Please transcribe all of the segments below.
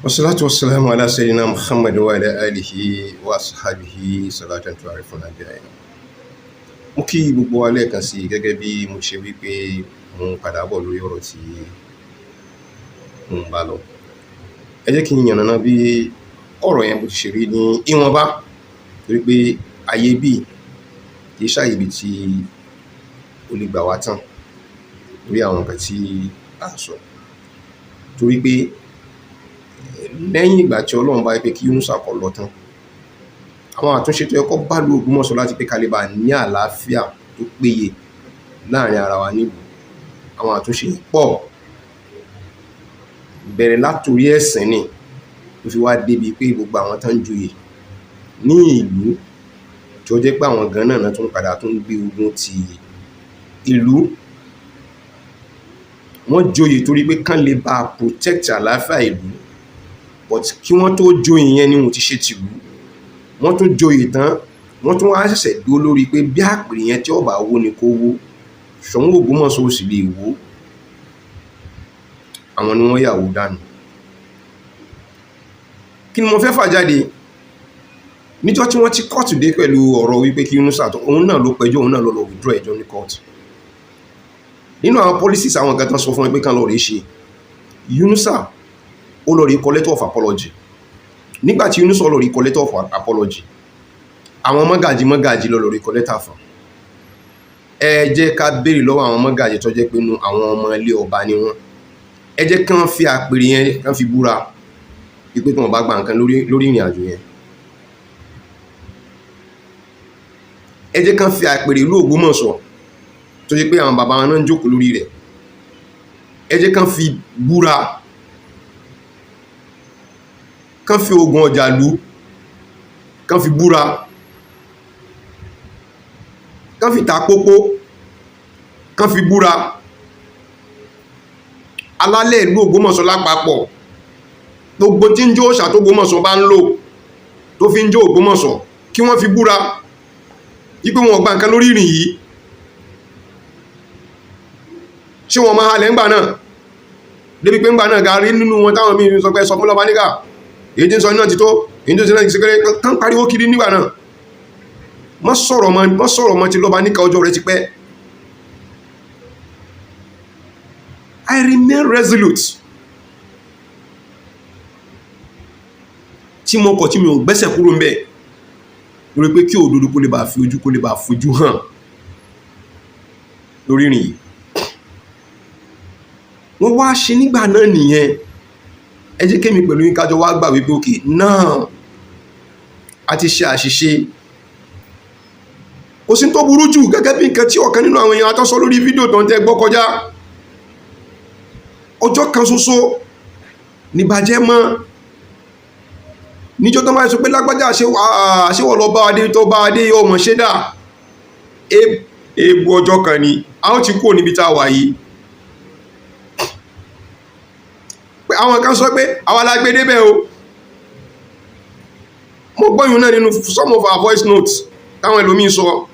Wassalatu wassalamu ala sayyidina Muhammad wa ala alihi wa ashabihi salatan tu'arifuna biha. Mo kí gbogbo wa lẹ́ẹ̀kan sí gẹ́gẹ́ bí mo ṣe wí pé mo ń padà bọ̀ lórí ọ̀rọ̀ tí mo ń bá lọ. Ẹ jẹ́ kí n yànnàná bí ọ̀rọ̀ yẹn bó ti ṣe rí ní ìwọ̀nba, torí pé ayé bí kì í ṣàyè ibi tí ó lè gbà wá tán lórí àwọn nǹkan tí à ń sọ. Torí pé lẹ́yìn ìgbà tí Ọlọ́run bá wí pé kí Yunusa kó lọ tán, àwọn àtúnṣe tó yẹ kó bá ìlú Ògbómọ̀ṣọ́ láti pé ká lè bá ní àlàáfíà tó péye láàrin ara wa nílùú, àwọn àtúnṣe yìí pọ̀. Bẹ̀rẹ̀ látorí ẹ̀sìn ni tó fi wá débi pé gbogbo àwọn tán ń joyè ní ìlú tí ó jẹ́ pé àwọn gan náà tún padà tún gbé ogun ti ìlú. Wọ́n joyè torí pé kán lè bá protect àlàáfíà ìlú, but kí wọ́n tó joyè yẹn ni wọ́n ti ṣe tìlú. Wọ́n tún joyè tán, wọ́n tún wá ṣẹ̀ṣẹ̀ dúró lórí pé bí àpèrè yẹn tí ó bá wó ni kó wó. Ṣọ̀ún Ògbómọ̀ṣọ́ ò sì lè wó. Àwọn ni wọ́n yàwó dànù. Kí ni mo fẹ́ fà jáde? Níjọ́ tí wọ́n ti kóòtù dé pẹ̀lú ọ̀rọ̀ wípé kí Yunusa tó, òun náà ló pẹjọ́, òun náà ló lọ withdraw ẹjọ́ ní kóòtù. Nínú àwọn policies, àwọn nǹkan tán sọ fún ẹ pé kán lọ rèé ṣe, Yunusa ó lọ rèé kọ letter of apology. Nígbà tí Yunusa lọ rèé kọ letter of apology, àwọn mọ́gàjì mọ́gàjì lọ lọ rèé kọ lẹ́tà fún. Ẹ jẹ́ ká béèrè lọ́wọ́ àwọn mọ́gàjì tó jẹ́ pé inú àwọn ọmọ ilé ọba ni wọ́n. Ẹ jẹ́ kí wọ́n fi àpèrè yẹn kán fi búra wípé tí wọ́n bá gba nǹkan lórí lórí ìrìn àjò yẹn. Ẹ jẹ́ kán fi àpèrè ìlú Ògbómọ̀ṣọ́ tó jẹ́ pé àwọn bàbá wọn náà ń jókòó lórí rẹ̀, ẹ jẹ́ kán fi búra, kán fi ogun ọjà lú kán fi búra, kán fi ta pópó kán fi búra, alálẹ̀ ìlú Ògbómọ̀ṣọ́ lápapọ̀, gbogbo tí ń jó òòṣà tó Ògbómọ̀ṣọ́ bá ń lò tó fi ń jó Ògbómọ̀ṣọ́, kí wọ́n fi búra wípé wọn ò gba nǹkan lórí ìrìn yìí. Ṣé wọn máa halẹ̀ ńgbà náà débi pé ńgbà náà gàrí nínú wọn táwọn míì sọ pé sọ fún lọ́ba níkà, èyí tí ń sọ náà ti tó, èyí tó ti náà ti kéré, tán pariwo kiri nígbà náà. Má sọ̀rọ̀ mọ́, má sọ̀rọ̀ mọ́ ti lọ́ba níkà, ọjọ́ rẹ ti pẹ́. I remain resolute tí mo kọ̀ tí mi ò gbẹ́sẹ̀ kúrò ńbẹ̀ lórí pé kí òdodo kó lè bá fi ojú kó lè bá fojú hàn lórí ìrìn yìí. Wọ́n wá ṣe nígbà náà nìyẹn. Ẹ jẹ́ kémi pẹ̀lú yín kájọ wá gbà wípé òkè náà a ti ṣe àṣìṣe. Kò sí tó burú jù gẹ́gẹ́ bí nǹkan tí ọ̀kan nínú àwọn èèyàn atọ́sọ lórí fídíò tó ń tẹ́ gbọ́ kọjá. Ọjọ́ kan ṣoṣo níbàjẹ́ mọ́ níjọ́ tó máa sọ pé lágbájá àṣewọ̀ lọ bá adé tó bá adé ọmọ ṣé dà ebu ọjọ́ kan ni a ó ti kúrò níbi tá a wà yìí. Pé àwọn kan sọ pé àwa la gbé débẹ̀ o. Mo gbọ́yùn náà nínú some of our voice notes táwọn ẹlòmíín sọ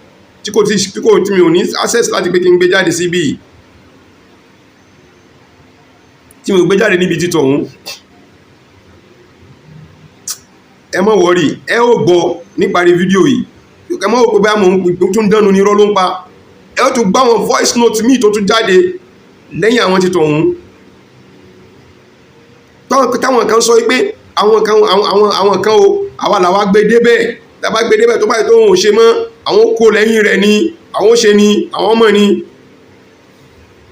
tí kò tí kò tí mi ò ní access láti pé kí n gbé jáde síbí, tí mo gbé jáde níbi títọ̀ ọ̀hún. Ẹ má wọ́rì, ẹ ó gbọ́ níparí fídíò yìí. Ẹ má wò pé báyà mò ń tún dánu ní irọ́ ló ń pa. Ẹ ó tún gbọ́ àwọn voice note míì tó tún jáde lẹ́yìn àwọn títọ̀ ọ̀hún táwọn kan sọ pé àwọn kan àwọn àwọn kan o, àwa làwa gbé débẹ̀, tàbá gbé débẹ̀ tó báyìí tó ń ṣe mọ́, àwọn kó lẹ́yìn rẹ̀ ni, àwọn ṣe ni, àwọn mọ̀ ni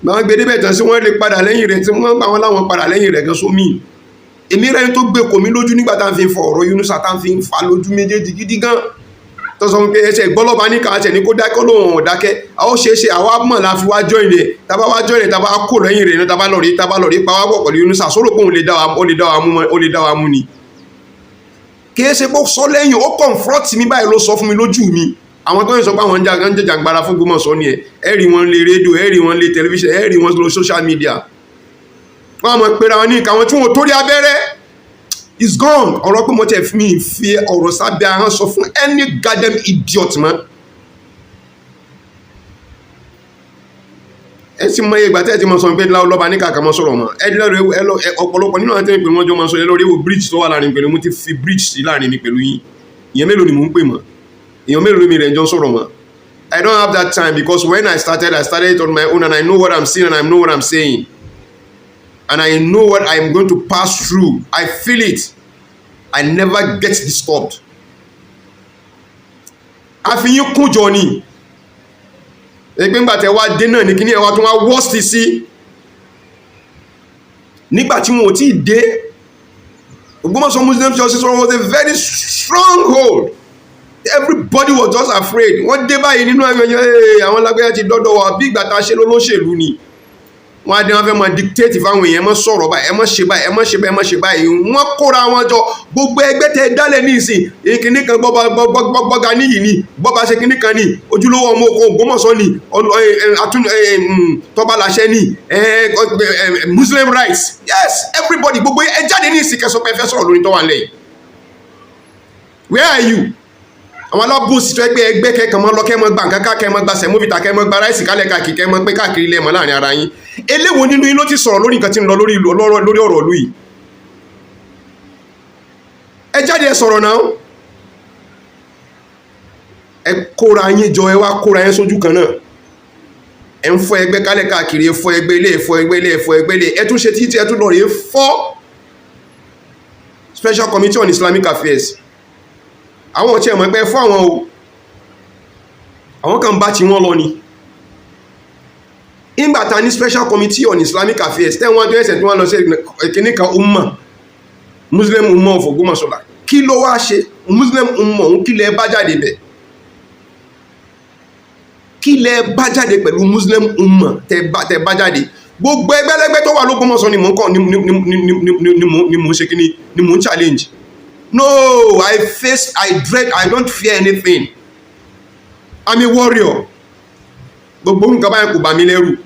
gbàwọn gbé débẹ̀ tán sí wọ́n lè padà lẹ́yìn rẹ̀ tí wọ́n gbà wọ́n láwọn padà lẹ́yìn rẹ̀ gan sómi. Èmi rẹ̀ tó gbé kò mí lójú nígbà tá à ń fi fọ ọ̀rọ̀ Yunusa, tá à ń fi fa lójú méjèèjì gidi gan, tó sọ pé ẹsẹ̀ gbọ́lọ́ba ní kàá tẹ̀ ní kó dákẹ́ lóhùn ọ̀dákẹ́ àwọn ṣe é ṣe, àwa mọ̀ la fi wá join rẹ̀, tábà wá join rẹ̀, tábà kó lẹ́yìn rẹ̀, tábà lọ rí tábà lọ rí pawápọ̀ pẹ̀lú Yunusa sọ̀rọ̀ pé òun lè dá wa, ó lè dá wa mú, ó lè dá wa mú ni. Kì í ṣe pé ó sọ lẹ́yìn, ó confront mi báyìí ló sọ fún mi lójú mi. Àwọn tó ń sọ pé àwọn ń jàjàngbara fún Ògbómọ̀ṣọ́ ni ẹ rí wọn lé rédíò, ẹ rí wọn lé tẹlifíṣàn, ẹ rí wọn lórí social media, wọ́n á mọ̀ pera wọn ní ìka wọn tí wọn ò torí abẹ́rẹ́ is gone. Ọ̀rọ̀ pé mo tẹ̀ mi fi ọ̀rọ̀ sábẹ́ ahọ́n sọ fún any goddamn idiot mọ́. Ẹ sì mọ ìgbà tẹ́ ẹ ti mọ sọ pé lọ́ba ní kàkà mọ́ sọ̀rọ̀ mọ́. Ẹ lọ́rọ̀ ẹ lọ ọ̀pọ̀lọpọ̀ nínú àwọn tẹ́lẹ̀ pé wọ́n jọ máa sọ. Ẹ lọ́rọ̀ wo bridge tó wà láàrin pẹ̀lú. Mo ti fi bridge sí láàrin mi pẹ̀lú yín. Ìyẹn mélòó ni mò ń pè mọ́? Èèyàn mélòó mi rẹ̀ jọ ń sọ̀rọ̀ mọ́? I don't have that time because when I started, I started it on my own, and I know what I'm seeing and I know what I'm saying and I know what I'm going to pass through. I feel it. I never get disturbed. Àfihàn kúnjọ ni ẹgbẹ́ ńgbà tẹ wá dé náà ní kíní ẹwà tó wá worst sí nígbà tí wọn ò tí ì dé. Ògbómọ̀ṣọ́ Muslim Justice Forum was a very stronghold. Everybody was just afraid. Wọ́n dé báyìí nínú àwọn èèyàn, àwọn lágbẹ́yà ti dọ́dọ̀ wa bí ìgbà tá a ṣe lólóṣèlú ni. Wọ́n á dé, wọ́n fẹ́ máa dictate fáwọn èèyàn, ẹ má sọ̀rọ̀ báyìí, ẹ má ṣe báyìí, ẹ má ṣe báyìí, ẹ má ṣe báyìí. Wọ́n kóra wọn jọ. Gbogbo ẹgbẹ́ tẹ dálẹ̀ ní ìsìn, ìkíní kan gbọ́ga níyì ni, gbọ́ba ṣe kíní kan ní ojúlówó ọmọ oko Ògbómọ̀ṣọ́ ni, tọ́ba làṣẹ ni, Muslim rights. Yes, everybody, gbogbo ẹ jáde ní ìsìn kẹsàn-án pé ẹ fẹ́ sọ̀rọ̀ lórí tó wà nílẹ̀ yìí. Where are you? Àwọn alábòsí tó ẹgbẹ́ ẹgbẹ́ kẹ́kàn mọ́ lọ, kẹ́ mọ́ gba nǹkan ká, kẹ́ mọ́ gba semovita, kẹ́ mọ́ gba rice kálẹ̀ káàkiri, kẹ́ mọ́ pé káàkiri ilẹ̀ mọ́ láàrin ara yín. Eléwo nínú yín ló ti sọ̀rọ̀ lórí nǹkan tí ń lọ lórí lórí ọ̀rọ̀ ìlú yìí? Ẹ jáde, ẹ sọ̀rọ̀ náà. Ẹ kóra yín jọ, ẹ wá kóra yín sójú kan náà. Ẹ ń fọ́ ẹgbẹ́ kálẹ̀ káàkiri. Ẹ fọ́ ẹgbẹ́ ilé, ẹ fọ́ ẹgbẹ́ ilé, ẹ fọ́ ẹgbẹ́ ilé. Ẹ tún ṣe títí, ẹ tún lọ rèé fọ́ Special Committee on Islamic Affairs. Àwọn ọ̀tí ẹ̀mọ̀ ẹgbẹ́ fún àwọn o, àwọn kan bá ti wọ́n lọ ni. Ìgbàta ní Special Committee on Islamic Affairs tẹ́wọ́n tó ẹsẹ̀ tí wọ́n lọ sí ìkíní kan, umma, Muslim Umma of Ògbómọ̀ṣọ́, kí ló wá ṣe Muslim Umma òun? Kí lẹ bá jáde bẹ̀? Kí lẹ bá jáde pẹ̀lú Muslim Umma tẹ bá jáde? Gbogbo ẹgbẹ́lẹ́gbẹ́ tó wà l'Ógbómọ̀ṣọ́ ni mò ń kọ́ ni mò ń ṣe kíní ni mò ń challenge. No, I face, I dread, I don't fear anything. I'm a warrior. Gbogbo nǹkan báyìí kò bà mí lẹ́rù.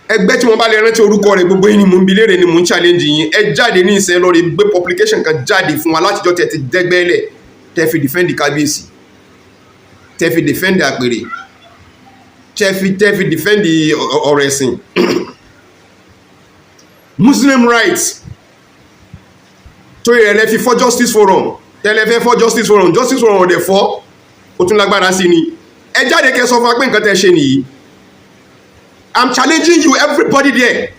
Ẹgbẹ́ tí wọ́n bá lè rántí orúkọ rẹ̀, gbogbo yín ni mò ń bi léèrè, ni mò ń challenge yín. Ẹ jáde ní ìsẹ́ lọ́ọ́ rí gbé publication kan jáde fún wa látijọ́ tẹ́ ti dẹ́gbẹ́lẹ̀, tẹ́ fi defend kábíyèsí, tẹ́ fi defend àpèrè, tẹ́ fi defend ọ̀rọ̀ ẹ̀sìn, Muslim rights. Torí rẹ̀ lẹ́ fi fọ́ Justice Forum, tẹ́lẹ̀ fẹ́ fọ́ Justice Forum. Justice Forum ọ̀dẹ̀ fọ́, ó tún lágbára sí ni. Ẹ jáde kẹ́ sọ fún wa pé nǹkan tẹ́ ṣe nìyí. I'm challenging you, everybody there.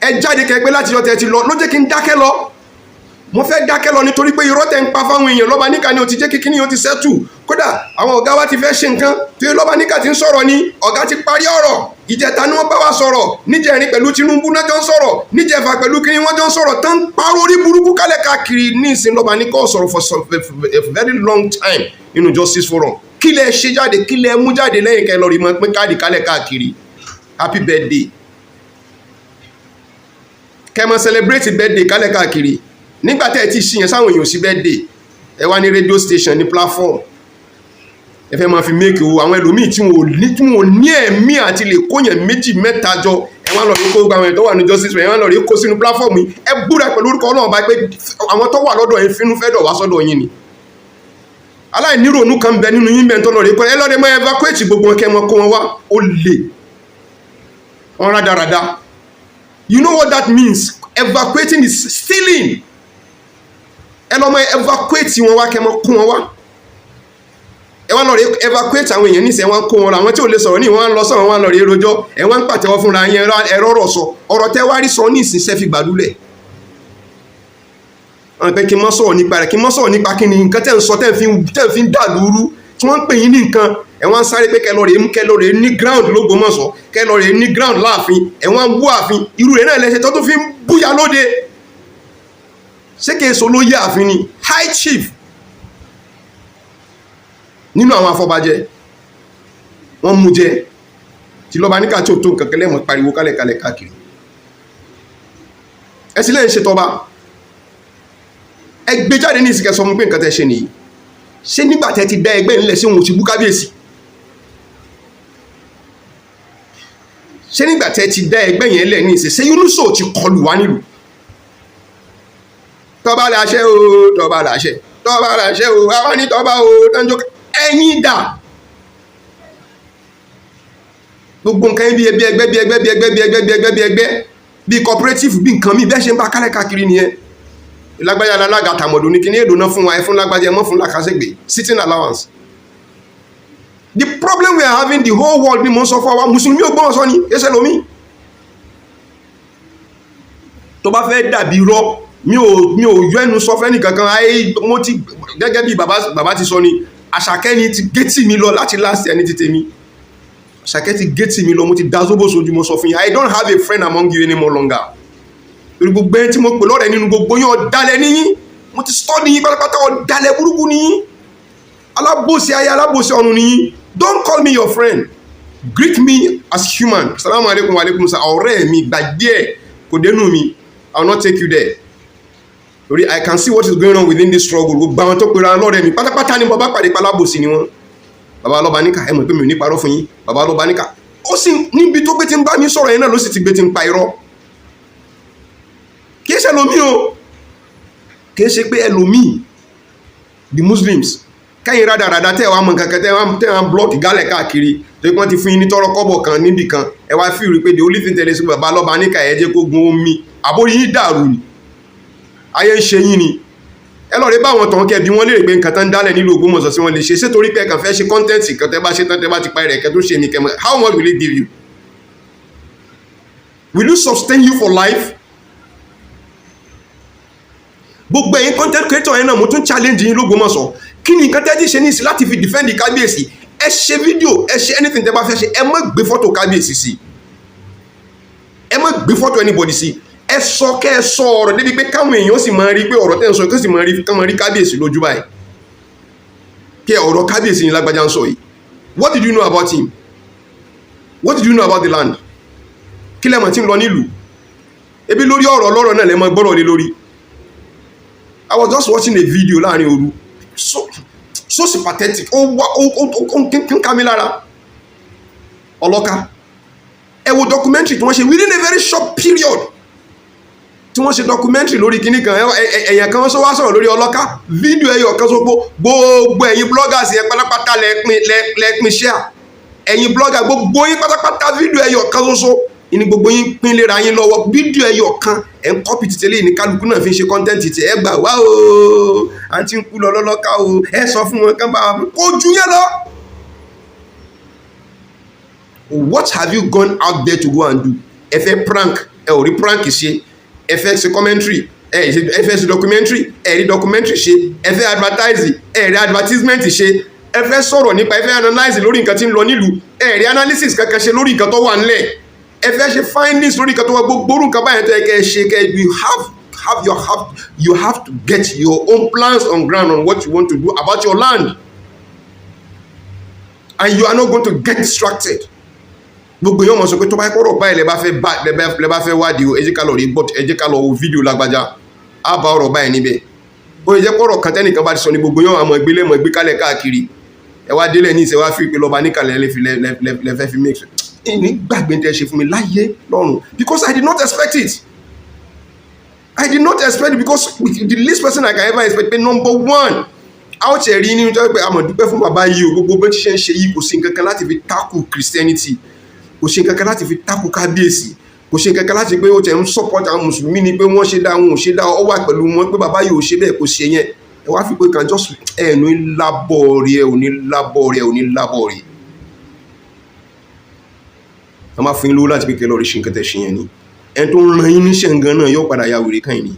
Ẹ jáde kẹ́ pé láti yọ tẹ́ ti lọ ló jẹ́ kí n dákẹ́ lọ. Mo fẹ́ dákẹ́ lọ nítorí pé irọ́ tẹ́ ń pa fáwọn èèyàn, lọ́ba níkà ni o ti jẹ́ kíkíní o ti settle. Kódà àwọn ọ̀gá wa ti fẹ́ ṣe nǹkan tí lọ́ba níkà ti ń sọ̀rọ̀ ni. Ọ̀gá ti parí ọ̀rọ̀. Ìjẹta ni wọ́n bá wa sọ̀rọ̀, níjẹrin pẹ̀lú Tinubu náà jọ ń sọ̀rọ̀, níjẹfà pẹ̀lú kíní wọ́n jọ ń sọ̀rọ̀ tán, parọ́ orí burúkú kálẹ̀ káàkiri. Ní ìsìn, lọ́ba ní kò sọ̀rọ̀ for a very long time nínú Justice Forum. Kí lẹ ṣe jáde? Kí lẹ mú jáde lẹ́yìn kẹ́ lọ rí mọ́ pín káàdì kálẹ̀ káàkiri, happy birthday, kẹ́ mọ́ celebrate birthday kálẹ̀ káàkiri? Nígbà tẹ́ ẹ ti ṣìyẹn sáwọn èèyàn sí birthday, ẹ wá ní radio station ní platform, ẹ fẹ́ máa fi make owó àwọn ẹlòmíì tí wọn ò ní ẹ̀mí àti lè kóyàn méjì mẹ́ta jọ. Ẹ wá lọ rí kó gbogbo àwọn tó wà ní justice, ẹ wá lọ rí kó sínú platform yìí. Ẹ búra pẹ̀lú orúkọ Ọlọ́run bá pé àwọn tó wà lọ́dọ̀ yín fínú fẹ́ dọ̀ wá sọ́dọ̀ yín ni. Aláìníròónú kan bẹ nínú yín bẹ́ẹ̀ tó lọ rí kọ́. Ẹ lọ́dẹ mọ́ evacuate gbogbo wọn, kẹ́ wọn kó wọn wá. Ó lè wọn rádaràda. You know what that means? Evacuating is stealing. Ẹ lọ́ mọ́ evacuate wọn wá, kẹ́ mọ́ kó wọn wá. Ẹ wá lọ rí evacuate àwọn èèyàn nísìnyẹn, wọn kó wọn lọ. Àwọn tí ò lè sọ̀rọ̀ ní wọn lọ sọ̀rọ̀, wọn lọ rí rojọ́. Ẹ wọ́n ń pàtẹ́wọ́ fúnra yẹn. Ẹ rọ̀rọ̀ sọ, ọ̀rọ̀ tẹ́ wá rí sọ ní ìsinsẹ́ fi gbàdúlẹ̀ wọn pé kí n mọ́ sọ̀rọ̀ nípa rẹ̀, kí n mọ́ sọ̀rọ̀ nípa kí ni nǹkan tẹ́ ń sọ, tẹ́ ń fi dà lúrú, tí wọ́n ń pè yín ní nǹkan. Ẹ wọ́n ń sáré pé kẹ́ lọ rèé ní ground l'Ógbómọ̀ṣọ́, kẹ́ lọ rèé ní ground láàfin. Ẹ wọ́n ń bú ààfin. Irú rẹ̀ náà lẹ́sẹ̀ tó tún fi ń búya lóde. Ṣé kìí so lóye ààfin ni high chief nínú àwọn afọbajẹ wọ́n mú jẹ tí lọ́ba níkà tí ò tó nǹkan kẹlẹ́ mọ̀ pariwo kálẹ̀kálẹ̀ káàkiri. Ẹ sì lẹ́yìn ṣètọba, ẹ gbé jáde ní ìsìnkẹ́, sọ fún pé nǹkan tẹ́ ṣe nìyí. Ṣé nígbà tẹ́ ti dá ẹgbẹ́ ńlẹ̀, sí òun ti bú kábíyèsí? Ṣé nígbà tẹ́ ti dá ẹgbẹ́ yẹn lẹ̀ ní ìsìn, ṣé Yunuso ti kọlù wá nílùú? Tọ́ba làṣẹ o, tọ́ba làṣẹ, tọ́ba làṣẹ o, àwa ní tọ́ba o. Tánjọ́ ẹ̀yìn dà. Gbogbo nǹkan bí ẹbí ẹgbẹ́, bí ẹgbẹ́, bí ẹgbẹ́, bí ẹgbẹ́, bí ẹgbẹ́, bí ẹgbẹ́, bí cooperative, bí nǹkan míì, bẹ́ẹ̀ ṣe ń bá kálẹ̀ káàkiri nìyẹn. Lágbájá alága, tàmọ̀dò ní kíní èdò náà fún wa, ẹ fún lágbájá, ẹ mọ́ fún làkàṣègbè, sitting allowance. The problem we are having, the whole world ni mo ń sọ fún wa. Mùsùlùmí ò gbọ́n sọ ni ẹsẹ̀ lomi tó bá fẹ́ dàbí rọ́. Mi ò yọ ẹnu sọ fẹ́ nìkankan. Ayé mo ti gẹ́gẹ́ bí bàbá bàbá ti sọ ni, Àṣàkẹ́ ni ti gétì mi lọ láti last year ní ti tèmi. Àṣàkẹ́ ti gétì mi lọ, mo ti da zóbò sójú. Mo sọ fún yín, I don't have a friend among you anymore longer, torí gbogbo ẹni tí mo pè lọ́rẹ̀ nínú gbogbo yín, ọ̀dàlẹ̀ níyín. Mo ti study yín pátápátá. Ọ̀dàlẹ̀ burúkú níyín, alábòsí ayé, alábòsí ọ̀run níyín. Don't call me your friend. Greet me as human. Salamu alaikum, wa alaikum salam. Ọ̀rẹ́ mi, gbàgbé ẹ̀, kò dénú mi. I will not take you there, torí I can see what is going on within this struggle. Gbogbo àwọn tó pera lọ́rẹ́ mi pátápátá ni bàbá pàdé, palábòsí ni wọ́n. Bàbá ọlọ́ba níkà, ẹ mọ̀ pé mi ò ní parọ́ fún yín. Bàbá ọlọ́ba níkà, ó sì níbi tó gbé ti ń bá mi sọ̀rọ̀ yẹn náà ló sì ti gbé ti ń pa irọ́. Kì í ṣe ẹlòmíì o, kì í ṣe pé ẹlòmíì, the Muslims kẹ́yìn rádaràda tẹ́ ẹ wá mọ̀ kankan, tẹ́ wá block gálẹ̀ káàkiri, tó wọ́n ti fún yín ní tọ́rọ́ kọ́bọ̀ kan níbì kan. Ẹ wá fi rí pé the only thing tẹ̀lé sí bàbá lọ́ba níkà, ẹ jẹ́ kó gun omi. Àbórí yín dàrú ni, ayé ń ṣe yín ni. Ẹ lọ rí báwọn tàn kẹ́ bí wọ́n lè pé nǹkan tán dálẹ̀ nílùú Ògbómọ̀ṣọ́ sí wọ́n lè ṣe ṣé, torí pé ẹ kàn fẹ́ ṣe content kan. Tẹ́ bá ṣe tán, tẹ́ bá ti parí rẹ̀, kẹ́ tó ṣe mí kẹ́ mọ́. How much will it give you? Will you sustain you for life? Gbogbo ẹ̀yin content creator yẹn náà, mo tún challenge yín lÓgbómọ̀ṣọ́. Kí ni nǹkan tẹ́tí ṣe ní ìsìn láti fi defend kábíyèsí? Ẹ ṣe fídíò, ẹ ṣe anything tẹ́ bá fẹ́ ṣe, ẹ má gbé fọ́tò kábíyèsí sí, ẹ má gbé fọ́tò anybody sí. Ẹ sọ, kẹ́ ẹ sọ ọ̀rọ̀ débi pé káwọn èèyàn sì máa rí pé ọ̀rọ̀ tẹ́ ń sọ, kí sì máa rí, kán máa rí kábíyèsí lójú báyìí, kí ọ̀rọ̀ kábíyèsí ni lágbájá ń sọ yìí. What did you know about him? What did you know about the land? Kí lẹ́mọ̀ tí ń lọ nílùú? Ebi lórí ọ̀rọ̀ ọlọ́rọ̀ náà lẹ́mọ̀ gbọ́rọ̀ lé lórí. I was just watching a video láàrin òru, so so sympathetic. Ó wá ó ń ká mi lára. Ọlọ́ka, ẹ wo documentary tí wọ́n ṣe within a very short period, tí wọ́n ṣe documentary lórí kinní kan. Ẹ̀yàn kan sọ wá sọ̀rọ̀ lórí ọlọ́ka, fídíò ẹyọ kan sọ pé gbogbo ẹ̀yin bloggers yẹn pátápátá lẹ́pin share. Ẹ̀yin blogger, gbogbo yín pátápátá, fídíò ẹyọ kan ṣoṣo ní gbogbo yín pín léra yín lọ́wọ́. Fídíò ẹyọ kan ẹ̀ ń copy títẹ́lẹ̀ ní, kálukú náà fi ń ṣe content tí ẹ gbà wá o. Àǹtí ń kú lọ lọ́lọ́ká o, ẹ sọ fún wọn kán bá wa kó ju yẹn lọ. What have you gone out there to go and do? Ẹ fẹ́ prank, ẹ ò rí prank ṣe. Ẹ fẹ́ ṣe commentary, ẹ fẹ́ ṣe documentary, ẹ rí documentary ṣe. Ẹ fẹ́ advertise, ẹ rí advertisement ṣe. Ẹ fẹ́ sọ̀rọ̀ nípa, ẹ fẹ́ analyse lórí nǹkan tí ń lọ nílùú, ẹ rí analysis kankan ṣe lórí nǹkan tó wà nílẹ̀. Ẹ fẹ́ ṣe findings lórí nǹkan tó wà, gbogbo orú nǹkan báyẹn tó yẹ kẹ́ ẹ ṣe, kẹ́ you have to get your own plans on ground on what you want to do about your land, and you are not going to get distracted. Gbogbo yóò mọ̀ sọ pé tó bá yẹ kọ́rọ̀ báyìí lẹ bá fẹ́ wádìí o, ẹ jẹ́ ká lọ rí gbọ́, ẹ jẹ́ ká lọ wo fídíò lágbájá, á bá ọ̀rọ̀ báyìí níbẹ̀. Ó lè jẹ́ kọ́rọ̀ kan tẹ́nìkan bá ti sọ ní gbogbo yóò àmọ́ ìgbélé mọ̀ gbé kálẹ̀ káàkiri. Ẹ wá délẹ̀ ní ìṣẹ́ wá fi ìpè lọ́ba níkàlẹ̀ lẹ́fẹ́ fi make ní gbàgbé tẹ́ ṣe fún mi láyé lọ́run, because I did not expect it. I did not expect it, because the least person I can ever expect pé number one a ó tiẹ̀ rí nínú tó yẹ pé a mọ̀ dúpẹ́ fún bàbá yìí o. Gbogbo bó ti ṣe ń ṣe yìí, kò sí nǹkan kan láti fi tackle Christianity, kò sí nǹkan kan láti fi tackle kábíyèsí, kò sí nǹkan kan láti pé ó tẹ̀ ń support àwọn mùsùlùmí ni pé wọ́n ṣe dá, wọn ò ṣe dá, ọ wà pẹ̀lú wọn pé bàbá yìí ò ṣe bẹ́ẹ̀, kò ṣe yẹn. Ẹ wá fi pé kan just ẹ ní lábọ̀ rí, ẹ ò ní lábọ̀ rí, ẹ ò ní lábọ̀ rí. A máa fún yín lówó láti pé kẹ́ lọ́ọ́ rí ṣe nǹkan tẹ̀ ṣe yẹn ni. Ẹni tó ń ran yín níṣẹ́ gan náà yóò padà ya wèrè kan yìí ni.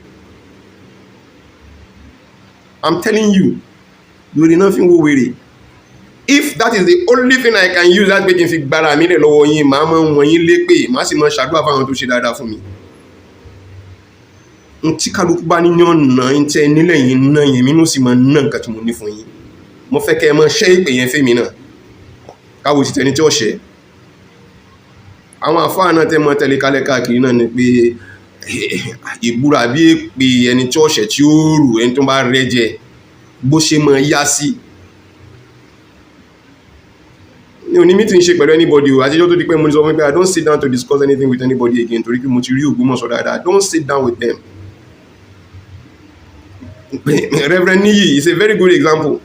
I'm telling you, wèrè náà fi ń wo wèrè. If that is the only thing I can use láti pé kí n fi gbára mi lẹ̀ lọ́wọ́ yín, màá máa wọ̀n yín lépè, màá sì máa ṣàdúrà fáwọn tó ṣe dáadáa fún mi. N tí kálukú bá ní ní ọ̀nà ń tẹ́ nílẹ̀ yìí ná yẹn, mi sì máa ná nǹkan tí mo ní fún yín. Mo fẹ́ kẹ́ ẹ máa ṣẹ́ ìpè yẹn fẹ́mi náà, káwo ti tẹni tí ó ṣẹ́. Àwọn àfáà náà tẹ́ mọ́ tẹ́lẹ̀ kálẹ̀ káàkiri náà ni pé ìbúra bí èpè ẹni tí ó ṣẹ̀ tí ó rù, ẹni tó bá rẹ́ jẹ bó ṣe máa yá sí. Mi ò ní meeting ṣe pẹ̀lú anybody o. Àtijọ́ tó di pé mo ní sọ fún mi pé I don't sit down to discuss anything with anybody again, torí pé mo ti rí Ògbómọ̀ṣọ́ dáadáa. I don't sit down with them. Reverend Niyi is a very good example.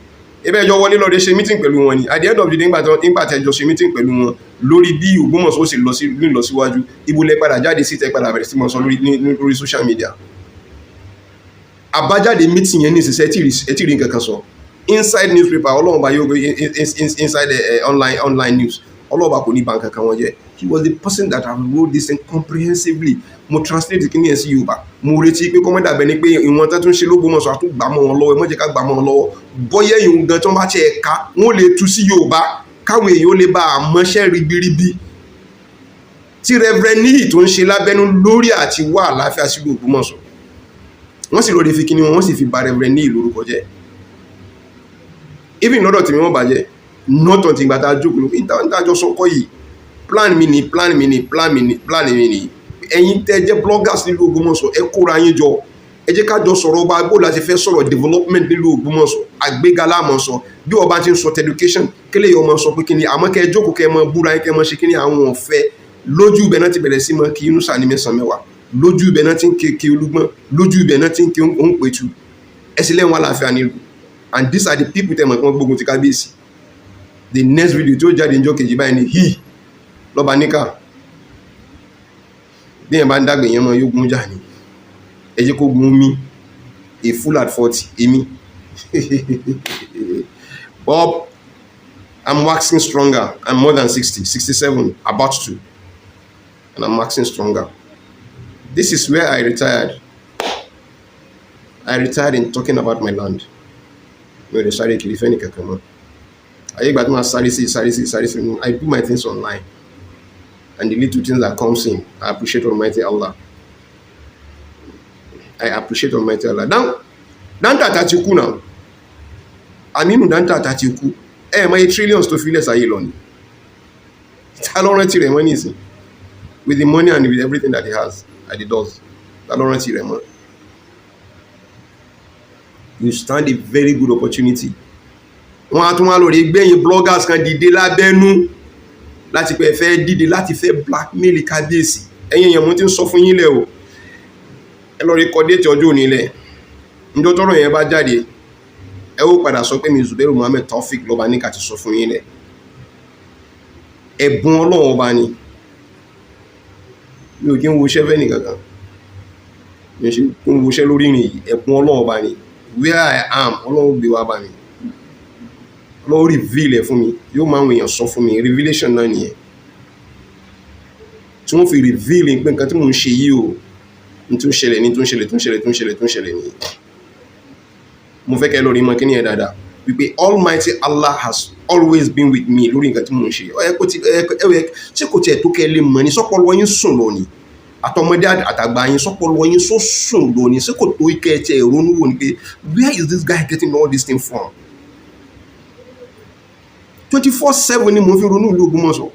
Ebe ẹjọ́ wọlé lọ́dẹ ṣe meeting pẹ̀lú wọn ni. At the end of the day, nígbà tí ẹjọ́ ṣe meeting pẹ̀lú wọn lórí bí Ògbómọ̀ṣọ́ ó sì lọ sí ní ìlọsíwájú, ibo lẹ padà jáde sí, tẹ padà bẹ̀rẹ̀ sí mọ́ sọ lórí social media? Àbájáde meeting yẹn ní ìsinsẹ́ ẹ tí rí nǹkan kan sọ inside newspaper. Ọlọ́run bá yóò gbé inside online news. Ọlọ́run bá kò ní ba nǹkan kan wọn jẹ́. He was the person that have wrote this thing comprehensively. Mo translate kí ni ẹ̀ sí Yorùbá. Mo retí pé kọ́mọ́dà bẹ ni pé ìwọ̀n tó tún ṣe l'Ógbómọ̀ṣọ́, àtúgbà mọ́ wọn lọ́wọ́. Ẹ má jẹ́ ká gbà mọ́ wọn lọ́wọ́. Bọ́yẹ̀ ìhun gan tí wọ́n bá tiẹ̀ ká, wọ́n lè tú sí Yorùbá káwọn èèyàn ó lè bá a mọṣẹ́ ribiribi tí Reverend Níyì tó ń ṣe lábẹ́nú lórí àti wá àlàáfíà sílùú Ògbómọ̀ṣọ́. Wọ́n sì lóde fi kíní wọn, wọ́n sì fi bà Reverend Níyì lórúkọ jẹ́. Even lọ́dọ̀ tèmi, wọ́n bàjẹ́ not until ìgbà tá a jókòó lóko ìtajọ sọkọ yìí. Plan mi ni, plan mi ni, plan mi ni, plan mi ni. Ẹ̀yin tẹ́ jẹ́ bloggers nílùú Ògbómọ̀ṣọ́, ẹ kóra yín jọ, ẹ jẹ́ ká jọ sọ̀rọ̀ ọba bó la ṣe fẹ́ sọ̀rọ̀ development nílùú Ògbómọ̀ṣọ́. Àgbéga láàmú sọ bí ọba ti ń sọ education kílẹ̀ yìí, ọmọ sọ pé kíni. Àmọ́ kẹ́ ẹ jókòó, kẹ́ ẹ mọ búra yín, kẹ́ ẹ mọ ṣe kíni. Àwọn ọ̀fẹ́ lójú ibẹ̀ náà ti bẹ̀rẹ̀ sí mọ kí Yunusa ní mẹ́sàn-án mẹ́wàá, lójú ibẹ̀ náà ti ń ké kí Olúgbọ́n, lójú ibẹ̀ náà ti ń ké òǹpẹ̀tù. Ẹ sì lẹ́wọ̀n àlàáfíà nílùú, and these are the people tẹ́ mọ̀ kí wọ́n gbógun ti kábíyèsí. The next video tí ó jáde níjọ́ kejì báyìí ni he lọ́ba níkà. Bí yẹn bá ń dàgbé yẹn mọ́, yóò gún jà ní. Ẹ jẹ́ kó gun mi. A fool at 40, èmi Bob, I'm waxing stronger. I'm more than 60, 67, about to, and I'm waxing stronger. This is where I retired. I retired in talking about my land. Mi ò lè sáré kiri fẹ́ni kankan mọ́. Ayé ìgbà tí wọ́n sáré sí, sáré sí, sáré sí. I do my things online, and the little things that comes in, I appreciate Almighty Allah. I appreciate Almighty Allah. Dan Dantata ti kú náà. Aminu Dantata ti kú. Ẹ mọ iye trillions tó filẹ̀ sáyé lọ ni. Ta ló rántí rẹ̀ mọ́ nísìn, with the money and with everything that he has and he does? Ta ló rántí rẹ̀ mọ́? You stand a very good opportunity. Wọ́n á tún wá lórí gbẹ̀yìn bloggers kan dìde lábẹ́nú láti pẹ́ fẹ́ dìde láti fẹ́ blackmail kábíyèsí. Ẹ̀yin èèyàn, mo ti ń sọ fún yín lẹ̀ o. Ẹ lọ rí kọ date ọjọ́ òní lẹ̀. Níjọ́ tọ́rọ̀ yẹn bá jáde, ẹ ó padà sọ pé mi, Zubairu Muhammed Taofik lọ́ba ní ká ti sọ fún yín lẹ̀. Ẹ̀bùn Ọlọ́run Ọba ni. Mi ò kí ń wo iṣẹ́ fẹ́ nìkankan, mi ò ṣe kí ń wo iṣẹ́ lórí ìrìn yìí. Ẹ̀bùn Ọlọ́run Ọba ni. Where I am, Ọlọ́run gbé wá bá mi, Ọlọ́run reveal ẹ̀ fún mi, yóò máa ń èèyàn sọ fún mi. Revelation náà nìyẹn tí wọ́n fi reveal pé nǹkan tí mò ń ṣe yìí o, ní tó ń ṣẹlẹ̀, ní tó ń ṣẹlẹ̀, tó ń ṣẹlẹ̀, tó ń ṣẹlẹ̀, tó ń ṣẹlẹ̀ nìyẹn. Mo fẹ́ kẹ́ lórí mọ́ kí ni ẹ̀ dáadáa wípé Almighty Allah has always been with me lórí nǹkan tí mò ń ṣe. Ẹ kò ti ẹ ẹ ṣé kò tiẹ̀ tó kẹ́ lè mọ̀ ní sọ́pọ̀lọ́ yín sùn lọ ni, àtọmọdé àtàgbà yín, sọ́pọ̀lọ́ yín sọ sùn lọ ni. Ṣé kò tó kẹ́ ẹ tiẹ̀ ronú wò ni pé where is this guy getting all this thing from? 24/7 ni mo fi ronú ìlú Ògbómọ̀ṣọ́.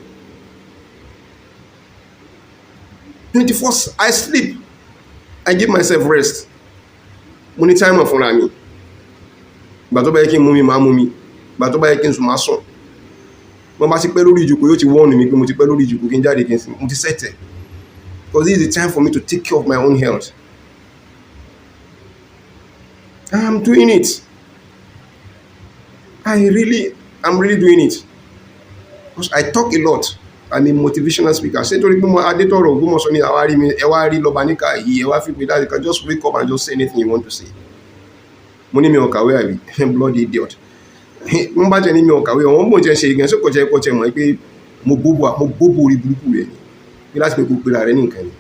24. I sleep, I give myself rest. Mo ní time fúnra mi. Ìgbà tó bá yẹ kí n mú mi, máa mú mi. Ìgbà tó bá yẹ kí n sùn, máa sùn. Wọ́n bá ti pẹ́ lórí ìjòkó, yóò ti wọ́ọ̀nù mi pé mo ti pẹ́ lórí ìjòkó, kí n jáde, kí n sùn. Mo ti set ẹ̀ because this is the time for me to take care of my own health. I'm doing it. I'm really doing it because I talk a lot. I'm a motivational speaker. Ṣé torí pé mo Adétọ̀rọ̀ Ògbómọ̀ṣọ́ ni àwa rí mi, ẹ wá rí lọ́ba níkà yìí, ẹ wá fi pé that you can just wake up and just say anything you want to say? Mo ní mi ò kàwé àbí? Bloody idiot. Wọ́n bá jẹ́ ní mi ò kàwé, wọ́n mò ń jẹ́ ṣe gan. Ṣé kò jẹ́ kó jẹ́ mọ̀ pé mo bóbó orí burúkú rẹ̀ ni bí láti pé kó pera rẹ̀ ní nǹkan ni?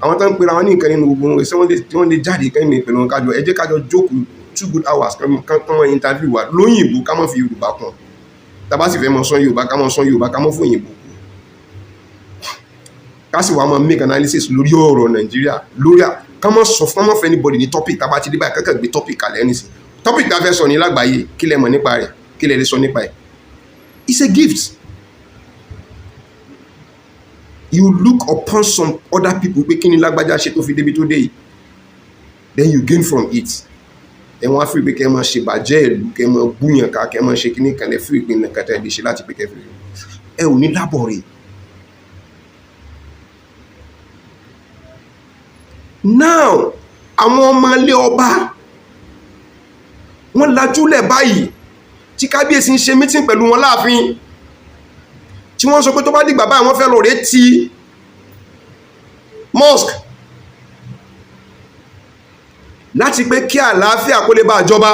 Àwọn tó ń pera wọn ní nǹkan nínú gbogbo wọn, ṣé wọ́n lè jáde kẹ́mi pẹ̀lú wọn, kájọ, ẹ jẹ́ kájọ jókòó 2 good hours, kán wọ́n interview wa lóyìnbó, ká má fi Yorùbá kún. Tá bá sì fẹ́ mọ sọ Yorùbá, ká mọ sọ Yorùbá, ká mọ fún òyìnbó kù, ká sì wá mọ make analysis lórí ọ̀rọ̀ Nàìjíríà, lórí ká mọ sọ fún ọmọ fẹ́ anybody ní topic. Tá bá ti dé báyìí, kankan gbé topic kalẹ̀ nísìn. Topic tá a fẹ́ sọ ní lágbàáyé, kí lẹ mọ̀ nípa rẹ̀? Kí lẹ lè sọ nípa ẹ̀? It's a gift. You look upon some other people pé kí ni lágbájá ṣe tó fi débi tó dé yìí, then you gain from it. Ẹ wọ́n á fi pé kẹ́ ẹ máa ṣe bàjẹ́ ìlú, kẹ́ ẹ máa búyàn ká, kẹ́ ẹ máa ṣe kíní kan lẹ fún ìpínlẹ̀ kẹta ẹ lè ṣe láti pé kẹ́ fi ẹ ò ní lábọ̀ rẹ̀. Now, àwọn ọmọ ilé ọba wọ́n lajúlẹ̀ báyìí. Tí kábíyèsí ń ṣe meeting pẹ̀lú wọn láàfin, tí wọ́n sọ pé tó bá dìgbà báyìí, wọ́n fẹ́ lọ rèé ti mosque láti pé kí àlàáfíà kó lè bá jọba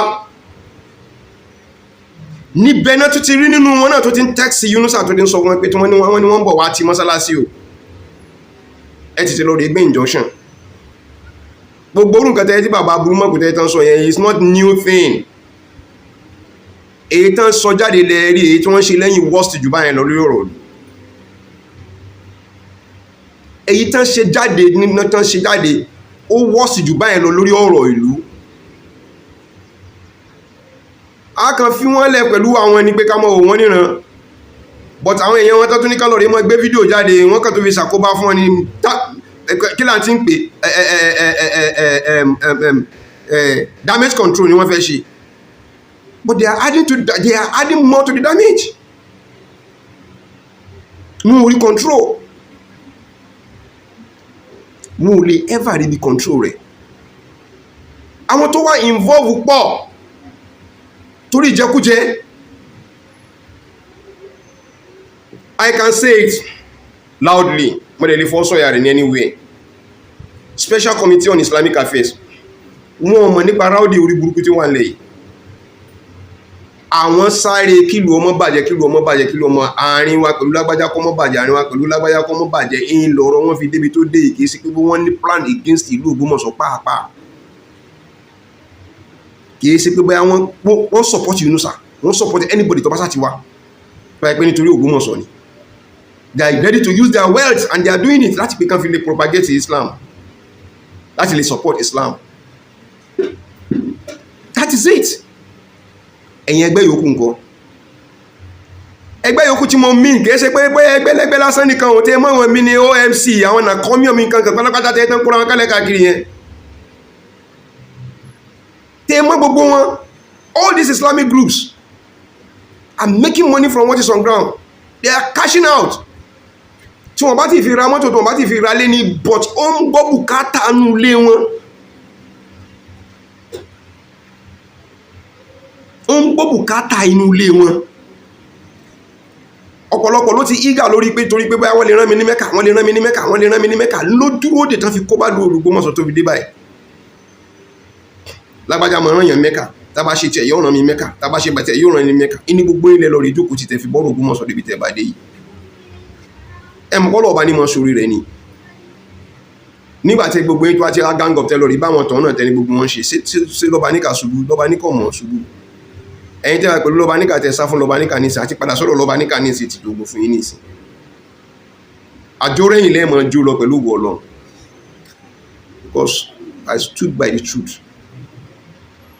níbẹ̀ náà. Tó ti rí nínú wọn náà tó ti ń text Yunusa, tó ti ń sọ wọn pé tí wọ́n ní wọ́n ń bọ̀ wá ti mọ́sálásí o, ẹ ti ti lọ rí gbé injunction. Gbogbo orú nǹkan tẹ́lẹ̀ tí bàbá burú mọ́kù tẹ́lẹ̀ tán sọ yẹn is not new thing. Èyí tán sọ jáde lẹ rí, èyí tí wọ́n ṣe lẹ́yìn worst jù báyẹn lọ lórí ọ̀rọ̀ òlù. Èyí tán ṣe jáde nínú tán ṣe jáde, ó worst jù báyẹn lọ lórí ọ̀rọ̀ ìlú. A kàn fi wọ́n lẹ̀ pẹ̀lú àwọn ẹni pé ká mọ̀ wò wọ́n níran, but àwọn èèyàn wọn tó tún ní ká lọ rí mọ́ gbé fídíò jáde, wọ́n kàn tó fi ṣàkóbá fún wọn ní. Kí là ń ti ń pè, damage control ni wọ́n fẹ́ ṣe, but they are adding more to the damage. Wọn ò rí control, wọn ò lè ever rí bí control rẹ̀. Àwọn tó wà involve pọ̀ torí ìjẹkújẹ. I can say it loudly, mo dẹ̀ lè fọ́ sọ̀yà rẹ̀ ní anywhere. Special Committee on Islamic Affairs, wọn mọ̀ nípa ráúdì orí burúkú tí wọ́n ń lẹ̀ yìí. Àwọn sáré kílù ọmọ bàjẹ́, kílù ọmọ bàjẹ́, kílù ọmọ àárín wa pẹ̀lú lágbájá kọ́ mọ́ bàjẹ́, àárín wa pẹ̀lú lágbájá kọ́ mọ́ bàjẹ́ ń lọ̀rọ̀ wọn fi débi tó dé yìí. Kìí sí pé wọ́n ní plan against ìlú Ògbómọ̀ṣọ́ pàápàá. Kìí sí pé bóyá wọ́n support Yunusa, wọ́n support anybody tó bá sá ti wá báyìí pé nítorí Ògbómọ̀ṣọ́ ni. They are ready to use their wealth and they are doing it láti pé kán fi lè propagate Islam, láti lè support Islam. That is it. Ẹ̀yin ẹgbẹ́ yòókù ńkọ́? Ẹgbẹ́ yòókù tí mo mean, kìí ṣe pé bóyá ẹgbẹ́ lẹ́gbẹ́ lásán nìkan òun tí ẹ mọ̀ wọn mi ní OMC, àwọn nàkọ́mí omi nǹkan kan pátápátá tẹ́ tán kóra wọn kálẹ̀ káàkiri yẹn, tẹ́ mọ́ gbogbo wọn. All these Islamic groups are making money from what is on ground. They are cashing out. Tí wọ́n bá ti fi ra mọ́tò, tí wọ́n bá ti fi ra lé ní, but ó ń gbọ́ bùkátà nù lé wọn, ó ń gbọ́ bùkátà inú ilé wọn. Ọ̀pọ̀lọpọ̀ ló ti eager lórí pé torí pé bóyá wọ́n lè rán mi ní Mẹ́kà, wọ́n lè rán mi ní Mẹ́kà, wọ́n lè rán mi ní Mẹ́kà, ló dúró dè tán fi kó bá lu Ògbómọ̀ṣọ́ tó fi dé báyìí. Lágbájá mọ̀ rán yàn Mẹ́kà, tá bá ṣe tiẹ̀ yóò rán mi Mẹ́kà, tá bá ṣe bàtẹ̀ yóò rán mi Mẹ́kà. Ní gbogbo ilẹ̀ lọ rí jókòó ti tẹ̀ fi bọ́rọ̀ Ògbómọ̀ṣọ́ débi tẹ̀ bá dé yìí. Ẹ mọ̀ kọ́lọ̀ ọba ní mọ̀ sórí rẹ̀ ni nígbà tí gbogbo ètò àti gang up tẹ lọ rí báwọn tọ̀ náà tẹ ní gbogbo wọn ṣe ṣe lọ́ba níkà ṣubú, lọ́ba níkà mọ̀ ṣubú. Ẹ̀yin tẹ́ wà pẹ̀lú lọ́ba níkà, tẹ sá fún lọ́ba níkà nísìn àti padà sọ́dọ̀ lọ́ba níkà nísìn ti dògbò fún yín nísìn. Àjórẹ́yìn lẹ́ẹ̀mọ́ jó lọ pẹ̀lú ògùn Ọlọ́run, because I stood by the truth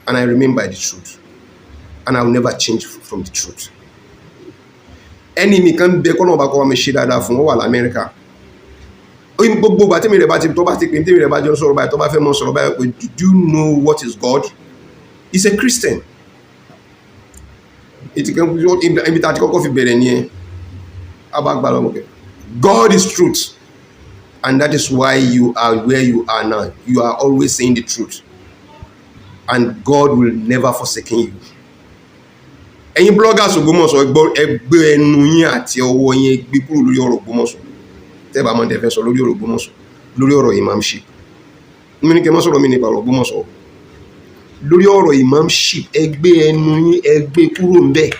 and I remain by the truth and I will never change from the truth. Ẹni mi kan bẹ, kọ́nà ọba kọ́ wa mi ṣe dáadáa fún wọn, wà l'Amẹ́ríkà. Gbogbo ìgbà tèmi rẹ̀ bá ti tó bá ti pè, tèmi rẹ̀ bá jọ sọ̀rọ̀ báyìí, tó bá fẹ́ mọ́ sọ̀rọ̀ báyìí pé, "Do you know what is God?" He's a Christian. Ibi tá a ti kọ́kọ́ fi bẹ̀rẹ̀ nìyẹn. Abá gbà lọ́mọ kẹ́, "God is truth and that is why you are where you are now. You are always saying the truth and God will never forsake you." Ẹ̀yin bloggers Ògbómọ̀ṣọ́, ẹgbẹ́ ẹnu yín àti ọwọ́ yín gbé kúrò lórí ọ̀rọ̀ Ògbómọ̀ṣọ́. Tẹ́ bá mọ̀ tẹ́ fẹ́ sọ lórí ọ̀rọ̀ Ògbómọ̀ṣọ́, lórí ọ̀rọ̀ imamship, mi ní kẹ́ mọ́ sọ̀rọ̀ mi nípa ọ̀rọ̀ Ògbómọ̀ṣọ́. Lórí ọ̀rọ̀ imamship, ẹgbẹ́ ẹnu yín, ẹgbẹ́ kúrò ń bẹ̀,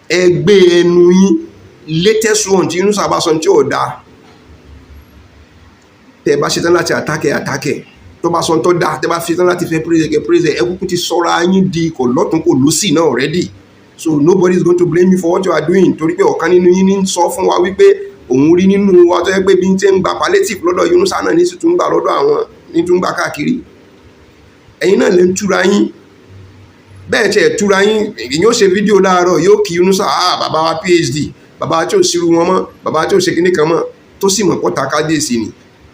ẹgbẹ́ ẹnu yín. Latest one tí Yunusa bá sọ tí ò dáa, tẹ́ bá ṣetán láti attack, attack. Tó bá sọ tó dáa, tẹ́ bá ṣetán láti fẹ́ praise, kẹ́ praise. Ẹ kúkú ti sọ́ra yín di kò lọ́tún kò lósì náà already, so nobody is going to blame you for what you are doing, torí pé ọ̀kan nínú yín ní sọ fún wa wípé òun rí nínú wa tó yẹ pé bí n ti ń gba palliative lọ́dọ̀ Yunusa náà ní sì tún gbà lọ́dọ̀ àwọn ní tún gbà káàkiri. Ẹ̀yin náà lè ń túra yín bẹ́ẹ̀ tẹ̀ túra yín. Èyí ó ṣe fídíò láàárọ̀, yóò kí Yunusa, "Ah, bàbá wa PhD, bàbá tí ò sírú wọn mọ́, bàbá tí ò ṣe kíní kan mọ́," tó sì mọ̀ pọ́ta kábíyèsí ni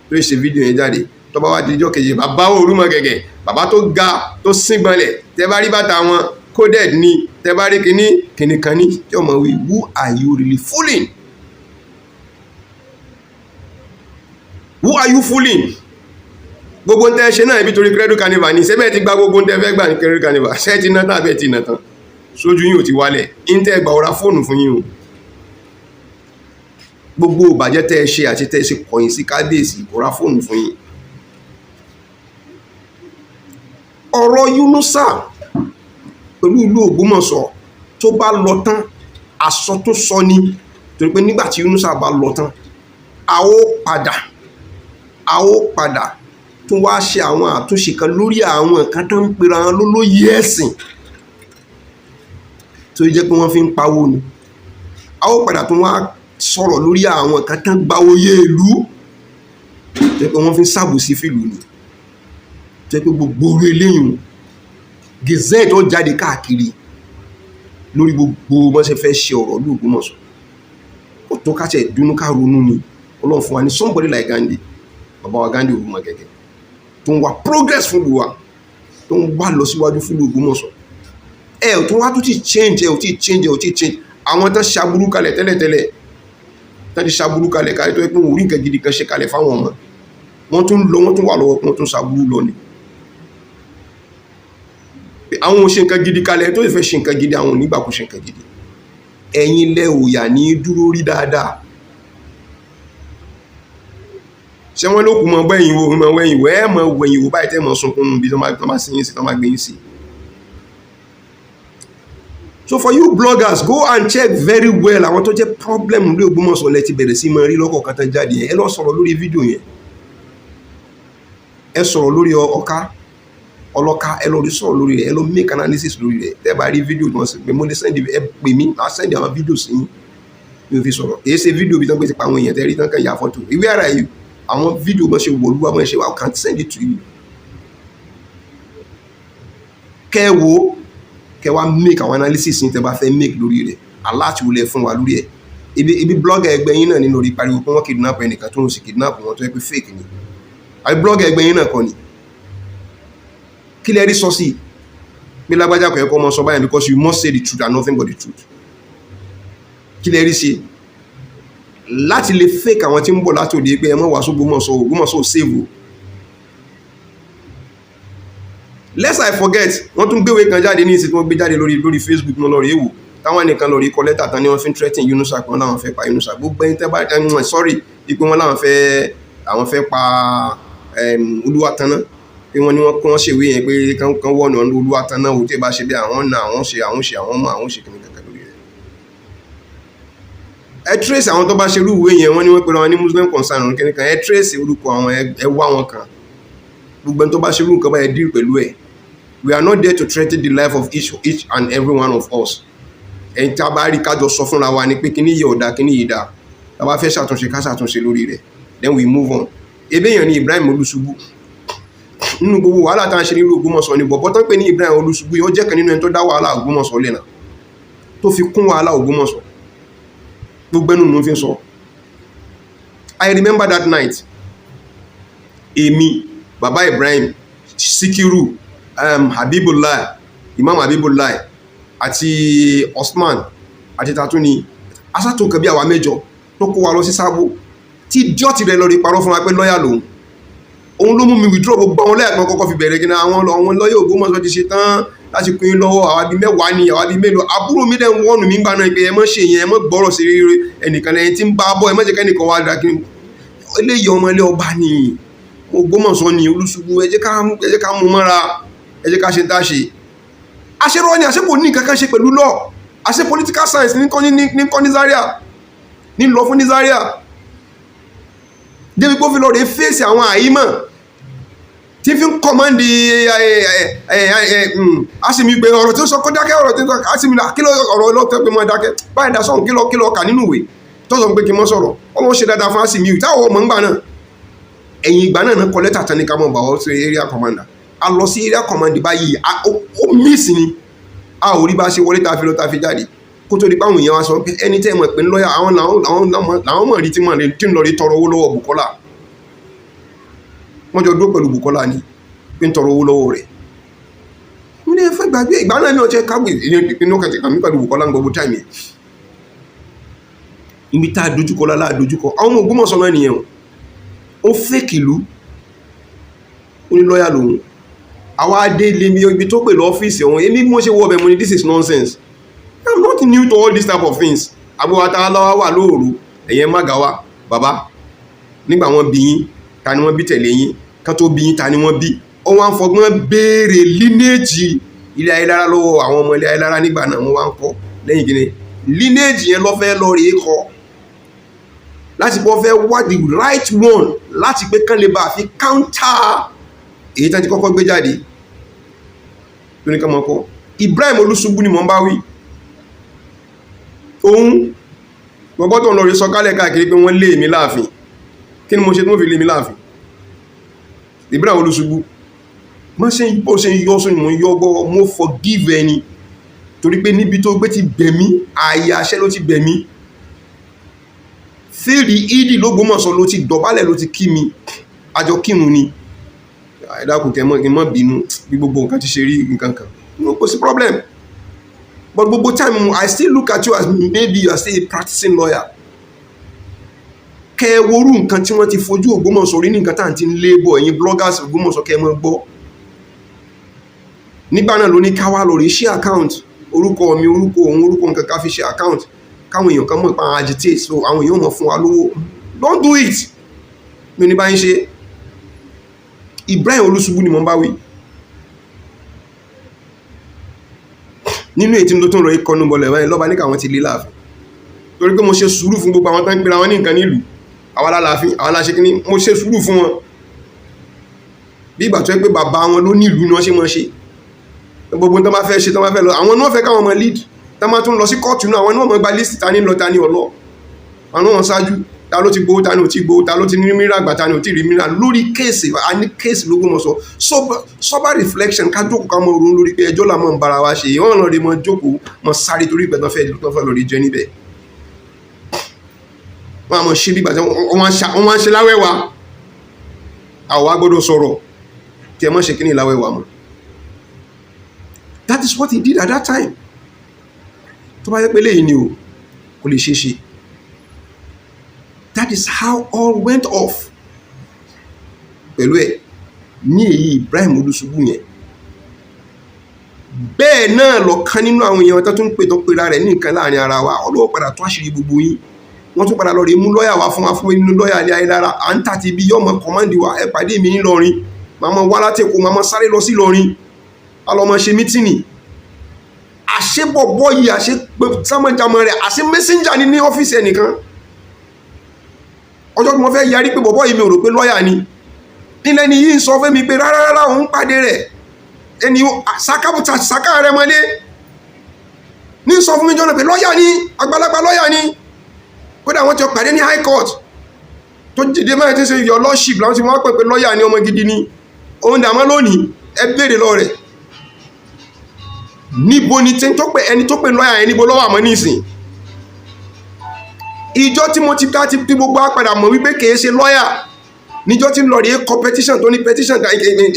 tó ṣe fídíò yẹn jáde. Tó bá wá di ijọ́ kejì, bàbá orúmọ gẹ̀gẹ̀, bàbá tó ga tó síngbọnlẹ̀, tẹ́ bá rí bàtà wọn coded ni, tẹ́ bá rí kíní kíní kan ní tí ọmọ wí. Who are you really fooling? Who are you fooling? Gbogbo ń tẹ́ ṣe náà ibi torí Credit Carnival ní sẹ́bẹ̀ ti gba gbogbo ń tẹ́ fẹ́ gbà ní Credit Carnival. Ṣẹ́ ti ná tán àbẹ́ ti ná tán? Sójú yín ò ti wálẹ̀ ń tẹ́ gbà ọ̀rá fóònù fún yín o. Gbogbo ìbàjẹ́ tẹ́ ẹ ṣe àti tẹ́ ẹ ṣe kọ̀yìn sí kábíyèsí, kò ra fóònù fún yín. Ọ̀rọ̀ Yunusa pẹ̀lú ìlú Ògbómọ̀ṣọ́, tó bá lọ tán, àsọ tó sọ ni, torí pé nígbà tí Yunusa bá lọ tán, a ó padà tún wá ṣe àwọn àtúnṣe kan lórí àwọn nǹkan tó ń pera wọn lólóyè ẹ̀sìn, tó jẹ́ pé wọ́n fi ń pawó ni. A ó padà tún wá sọ̀rọ̀ lórí àwọn nǹkan tó ń gba oyè ìlú, tó jẹ́ pé wọ́n fi ń ṣàbòsí fìlú ni, tó jẹ́ pé gbogbo orí eléyìí gazette ó jáde káàkiri lórí gbogbo bọ́n ṣe fẹ́ ṣe ọ̀rọ̀ ìlú Ògbómọ̀ṣọ́. Ó tó ká ṣe dúnú, ká ronú ni. Ọlọ́run fún wa ní somebody like Gandhi, bàbá wa Gandhi Olúmọgẹ̀gẹ̀, tó ń wá progress fún ìlú wa, tó ń wá lọ síwájú fún ìlú Ògbómọ̀ṣọ́. Ẹ ò tún wá tún ti change, ẹ ò tí change, ẹ ò tí change. Àwọn tán ṣaburú kalẹ̀ tẹ́lẹ̀tẹ́lẹ̀, tán ti ṣaburú kalẹ̀ kalẹ̀, tó yẹ pé wọn ò rí nǹkan gidi kan ṣe kalẹ̀ fáwọn ọmọ wọ́n, tún lọ, wọ́n tún wà lọ́wọ́, wọ́n tún ṣaburú lọ ni. Àwọn ò ṣe nǹkan gidi kalẹ̀, tó sì fẹ́ ṣe nǹkan gidi, àwọn ò nígbà kó ṣe nǹkan gidi. Ẹ̀yin lẹ òyà ní dúró rí dáadáa. Ṣé wọ́n ló kù mọ́ wẹ̀yìn wo, mọ́ wẹ̀yìn wo, ẹ̀ mọ́ wẹ̀yìn wo báyìí, tẹ́ mọ́ sunkún bí tó máa sí yín sí, tó máa gbé yín sí. So for you bloggers, go and check very well. Àwọn tó jẹ́ problem lórí Ògbómọ̀ṣọ́ lẹ ti bẹ̀rẹ̀ sí máa rí lọ́kọ̀ọ̀kan tán jáde yẹn. Ẹ lọ sọ̀rọ̀ lórí fídíò yẹn, ẹ sọ̀rọ̀ lórí ọ̀ká ọlọ́ka, ẹ lọ rí sọ̀rọ̀ lórí rẹ̀, ẹ lọ make analysis lórí rẹ̀. Tẹ́ bá rí fídíò tí wọ́n sì pé mo lè send, ẹ pè mí, máa send àwọn fídíò sí yín. Mi ò fi sọ̀rọ̀, kì í ṣe fídíò bí tán gbé ti pa àwọn èèyàn tẹ́ rí tán kàn ya fọ́tò ìwé ara yìí. Àwọn fídíò bọ́n ṣe wọ̀lú wa, bọ́n ṣe wà, I can send it to you. Kẹ́ ẹ wo, kẹ́ wá make àwọn analysis yín tẹ́ bá fẹ́ make lórí rẹ̀. Aláàtì wọlé fún wa lórí ẹ̀. Ibi blogger ẹgbẹ́ yín náà nínú orí pariwo pé wọ́n kidnap ẹnìkan, tó ń sì kidnap wọn, tó yẹ pé fake ni. Àbí blogger ẹgbẹ́ yín náà kọ́ ni? Kí lẹ rí sọ sí pé lágbájá kò yẹ kó mọ sọ báyìí? Because you must say the truth and nothing but the truth. Kí lẹ rí sí láti lè fake àwọn tí ń bọ̀ láti òde pé ẹ mọ̀ wá sógbómọ̀ṣọ́, Ògbómọ̀ṣọ́ save o? Lest I forget, wọ́n tún gbéwèé kan jáde ní ìsìn tí wọ́n gbé jáde lórí Facebook náà lọ́rọ̀ èèwò, táwọn nìkan lọ rí kọ lẹ́tà tán ni wọ́n fi ń threaten Yunusa pé wọ́n láwọn fẹ́ pa Yunusa. Gbogbo ẹni tẹ́ bá ẹnu, sorry, pé wọ́n láwọn fẹ́, àwọn fẹ́ pa Olúwatanná, pé wọ́n ní wọ́n kí wọ́n ṣèwé yẹn pé kán wọ́nà Olúwatanná o, tí ẹ bá ṣe bí àwọn náà, àwọn ṣe, àwọn ṣe, àwọn mọ̀, àwọn ṣe kìnnìkan kankan lórí rẹ̀. Ẹ trace àwọn tó bá ṣe irú ìwé yẹn. Wọ́n ní wọ́n pera wọn ní Muslim Concern kìnnìkan. Ẹ trace orúkọ àwọn, ẹ wá wọn kàn. Gbogbo ẹni tó bá ṣe irú nǹkan báyẹn, deal pẹ̀lú ẹ̀. We are not there to threaten the life of each and every one of us. Ẹni tí a bá rí, kájọ sọ fúnra wa ni pé kíní yìí ọ̀dà, kíní yìí dáa. Tá a bá fẹ́ ṣàtúnṣe, ká ṣàtúnṣe lórí rẹ̀, then we move on. Ebe èèyàn ni Ibrahim Olúṣubú nínú gbogbo wàhálà tá à ń ṣe nílùú Ògbómọ̀ṣọ́ ni. Bọ̀bọ́ tán pé ní Ibrahim Olúṣubú yìí, ó jẹ́ kan nínú ẹni tó dá wàhálà Ògbómọ̀ṣọ́ lẹ́nà, tó fi kún wàhálà Ògbómọ̀ṣọ́. Gbogbo ẹnu mò ń fi sọ. I remember that night, èmi, baba Ibrahim, Sikiru, Habibullah, Imam Habibullah àti Osman àti tatuni asátò kan, bí àwa mẹ́jọ tó kó wa lọ sí Sábó, tí díọ̀tì rẹ̀ lọ rí parọ́ fún wa pé lọ́ọ̀yà lòun. Òun ló mú mi withdraw gbogbo àwọn lọ́ọ̀yà tí wọ́n kọ́kọ́ fi bẹ̀rẹ̀ kí ni. Àwọn lọ́ọ̀yà Ògbómọ̀ṣọ́ ti ṣe tán láti pín in lọ́wọ́. Àwa bíi 10 ni, àwa bíi mélòó. Àbúrò mi dẹ̀ ń wọ́nù mí gbà náà pé ẹ mọ́ ṣe yẹn, ẹ mọ́ gbọ́rọ̀ sí rere ẹnìkan lẹ́yìn tí ń bá bọ́, ẹ mọ́ jẹ́ kẹ́nìkan wá dá kí eléyìí. Ọmọ ilé ọba ni Ògbómọ̀ṣọ́ ni Olúṣubú. Ẹ jẹ́ ká mú mọ́ra, ẹ jẹ́ ká ṣe tá a ṣe. Àṣerọ́ ni, àṣẹ kò ní nǹkan kan ṣe pẹ̀lú law, àṣẹ political science ní kọ́ ní kọ́ ní Zaria, ní lọ fún ní Zaria, débi pé ó fi lọ rèé fèsì àwọn àyímọ̀ tí fi ń command. Àṣìmí pé ọ̀rọ̀ tí ó sọ kó dákẹ́, ọ̀rọ̀ tí ó sọ àṣìmí kí ló ọ̀rọ̀ ọlọ́tẹ́ pé mọ́ dákẹ́ báyìí, dá sọ̀rọ̀. Kí ló kà nínú ìwé tó sọ pé kí n mọ́ sọ̀rọ̀? Ọlọ́run ṣe dáadáa fún àṣìmí táwọn ọmọ ńgbà náà. Ẹ̀yìn ìgbà náà kọ lẹ́tà tán ní ká mọ̀ bá ọ sí area commander. A lọ sí area commander báyìí, ó miss ni, a ò rí bá ṣe wọlé, tá a fi lọ, tá a fi jáde, kó tó di pé àwọn èèyàn wa sọ pé ẹni tẹ́ ẹ mọ̀ pé lọ́ọ̀yà àwọn làwọn mọ̀ rí tí ń lọ rí tọrọ owó lọ́wọ́ Bukola. Wọ́n jọ dúró pẹ̀lú Bukola ni pé ń tọrọ owó lọ́wọ́ rẹ̀. Mo ní ẹ fẹ́ gbàgbé ìgbà náà ní ọjọ́ káwé inú kẹ̀kẹ́ kàmí pẹ̀lú Bukola ń gbogbo time. Ibi tá a dojúkọ lálá dojúkọ àwọn ọmọ Ògbómọ̀ṣọ́ náà nìyẹn o. Ó fake ìlú. Ó ní lọ́ọ̀yà lòun. Àwa dé ilé mi, ibi tó pè lọ́fíìsì ọ̀hún, èmi bí mo ṣe wọ ọbẹ̀, mo ní, "This is nonsense. I'm not new to all this type of things." Àbúrò àtàláwà wà lóòrò ẹ̀yẹn mága wa. Bàbá, nígbà wọ́n bí yín, ta ni wọ́n bí tẹ̀lé yín? Ká tó bí yín, ta ni wọ́n bí? Ó wá ń fọgbọ́n béèrè lineage ilé Ayélára lọ́wọ́ àwọn ọmọ ilé Ayélára nígbà náà. Wọ́n wá ń kọ́ lẹ́yìn kíni lineage yẹn lọ́fẹ́ lọ rèé kọ́ láti bọ́ fẹ́ wá the right one láti pé kán lè bá fi counter èyí tán ti kọ́kọ́ gbé jáde tó ní ká mọ́ kọ́. Ibrahim Olúṣubú ni mò ń bá wí. Òun gbogbo tó ń lọ rí sọkálẹ̀ káàkiri pé wọ́n lé mi láàfin. Kí ni mo ṣe tó fi lé mi láàfin? Ibrahim Olúṣubú, má ṣe bó ṣe ń yọ́ sún ni mo ń yọ́ gbọ́. Mo forgive ẹni torí pé níbi tó gbé ti bẹ̀mí, ààyè àṣẹ ló ti bẹ̀mí. Fíìlì ìdí l'Ógbómọ̀ṣọ́ ló ti dọ̀bálẹ̀, ló ti kí mi, àjọ kírun ni. Ẹ dákun, kẹ́ mọ́ bínú bí gbogbo nǹkan ti ṣe rí, nǹkan kan. No, kò sí problem, but gbogbo time I still look at you as maybe you are still a practicing lawyer. Kẹ́ ẹ worú nǹkan tí wọ́n ti fojú Ògbómọ̀ṣọ́ rí ní nǹkan tá à ń ti ń lé bọ̀. Ẹ̀yin bloggers Ògbómọ̀ṣọ́, kẹ́ ẹ mọ́ gbọ́. Nígbà náà ló ní ká wá lọ rí ṣí account, orúkọ mi, orúkọ òun, orúkọ nǹkan, ká fi ṣe account káwọn èèyàn kan mọ̀ pa àwọn agitate, so àwọn èèyàn mọ̀ fún wa lówó. Don't do it. Mi ò ní bá ń ṣe. Ibrahim Olúṣubú ni mo ń bá wí nínú èyí tí mo tó ń lọ ikọnu bọlẹ̀ báyìí. Lọ́ba ní káwọn ti lé láàfin torí pé mo ṣe sùúrù fún gbogbo àwọn tó ń pera wọn ní nǹkan nílùú. Àwa lálàáfin, àwa la ṣe kíní. Mo ṣe sùúrù fún wọn bí ìgbà tó yẹ pé bàbá wọn ló nílùú ni wọ́n ṣe mọ́ ṣe gbogbo tó bá fẹ́ ṣe, tó bá fẹ́ lọ. Àwọn náà fẹ́ káwọn ọmọ lead tó máa tún lọ sí kóòtù náà. Àwọn náà mọ̀ gba list, ta ní lọ, ta ní ọlọ́. Àwọn náà wọ́n ṣáájú, ta ló ti gbowó, ta ní ò tí gbowó, ta ló ti ní mìíràn àgbà, ta ní ò tí rí mìíràn lórí case. A ní case l'Ógbómọ̀ṣọ́. Sober reflection, ká jókòó, ká mọ ronú lórí pé ẹjọ́ là mọ̀ ń bára wa ṣe. Wọ́n lọ rí mọ jókòó mọ sáré torí ìgbà tó fẹ́ lọ rí jẹ níbẹ̀. Wọ́n á mọ̀ ṣe bí ìgbà tí wọ́n á ṣe láwẹ́wà. Àwọn gbọ́dọ̀ sọ̀rọ̀ kí ẹ mọ̀ ṣe kíní láwẹ́wà mọ́. That is what he did at that time. Tó bá yẹ pé léyìí ni o, kò lè ṣeé ṣe. That is how all went off pẹ̀lú ẹ̀ ní èyí Ibrahim Olúṣubú yẹn. Bẹ́ẹ̀ náà lọ̀kan nínú àwọn èèyàn tó tún pè, tó pera rẹ̀ ní nǹkan láàrin ara wa. Ọlọ́wọ́ padà tó àṣírí gbogbo yín. Wọ́n tún padà lọ rí mú lọ́ọ̀yà wá fún wa, fún inú lọ́ọ̀yà ní Ayélára. À ń tà ti bí yọ́mọ command wa. Ẹ pàdé mi nílọrin, màá mọ wá láti Èkó, màá mọ sáré lọ sí Ìlọrin, a lọ mọ ṣe meeting. Àṣebọ̀bọ̀ yìí, àṣe sámọ̀jámọ̀ rẹ̀, àṣe messenger ni ní ọ́fíìsì ẹnìkan. Ọjọ́ tí mo fẹ́ yarí pé bọ̀bọ̀ yìí, mi ò rò pé lọ́ọ̀yà ni, nílẹ̀ ni yìí ń sọ fún mi pé rárá rárá, òun pàdé rẹ̀, ẹni sàkábùtà sàká rẹ̀ mọ́lé ní sọ fún mi jọ́nà pé lọ́ọ̀yà ni, àgbàlagbà lọ́ọ̀yà ni. Kódà wọ́n ti pàdé ní high court tó dìde máa ti ṣe your lordship láwọn tí wọ́n pè pé lọ́ọ̀yà ni, ọmọ gidi ni. Òun dàmọ́ lónìí. Ẹ béèrè lọ rẹ̀, níbo ni tí tó pè, ẹni tó pè lọ́ọ̀yà yẹn, níbo ló wà mọ́ nísìn? Ìjọ tí mo ti ká ti tí gbogbo àpàdà mọ̀ wípé kìí ṣe lọ́ọ̀yà, níjọ́ tí ń lọ rí kọ petition tó ní petition,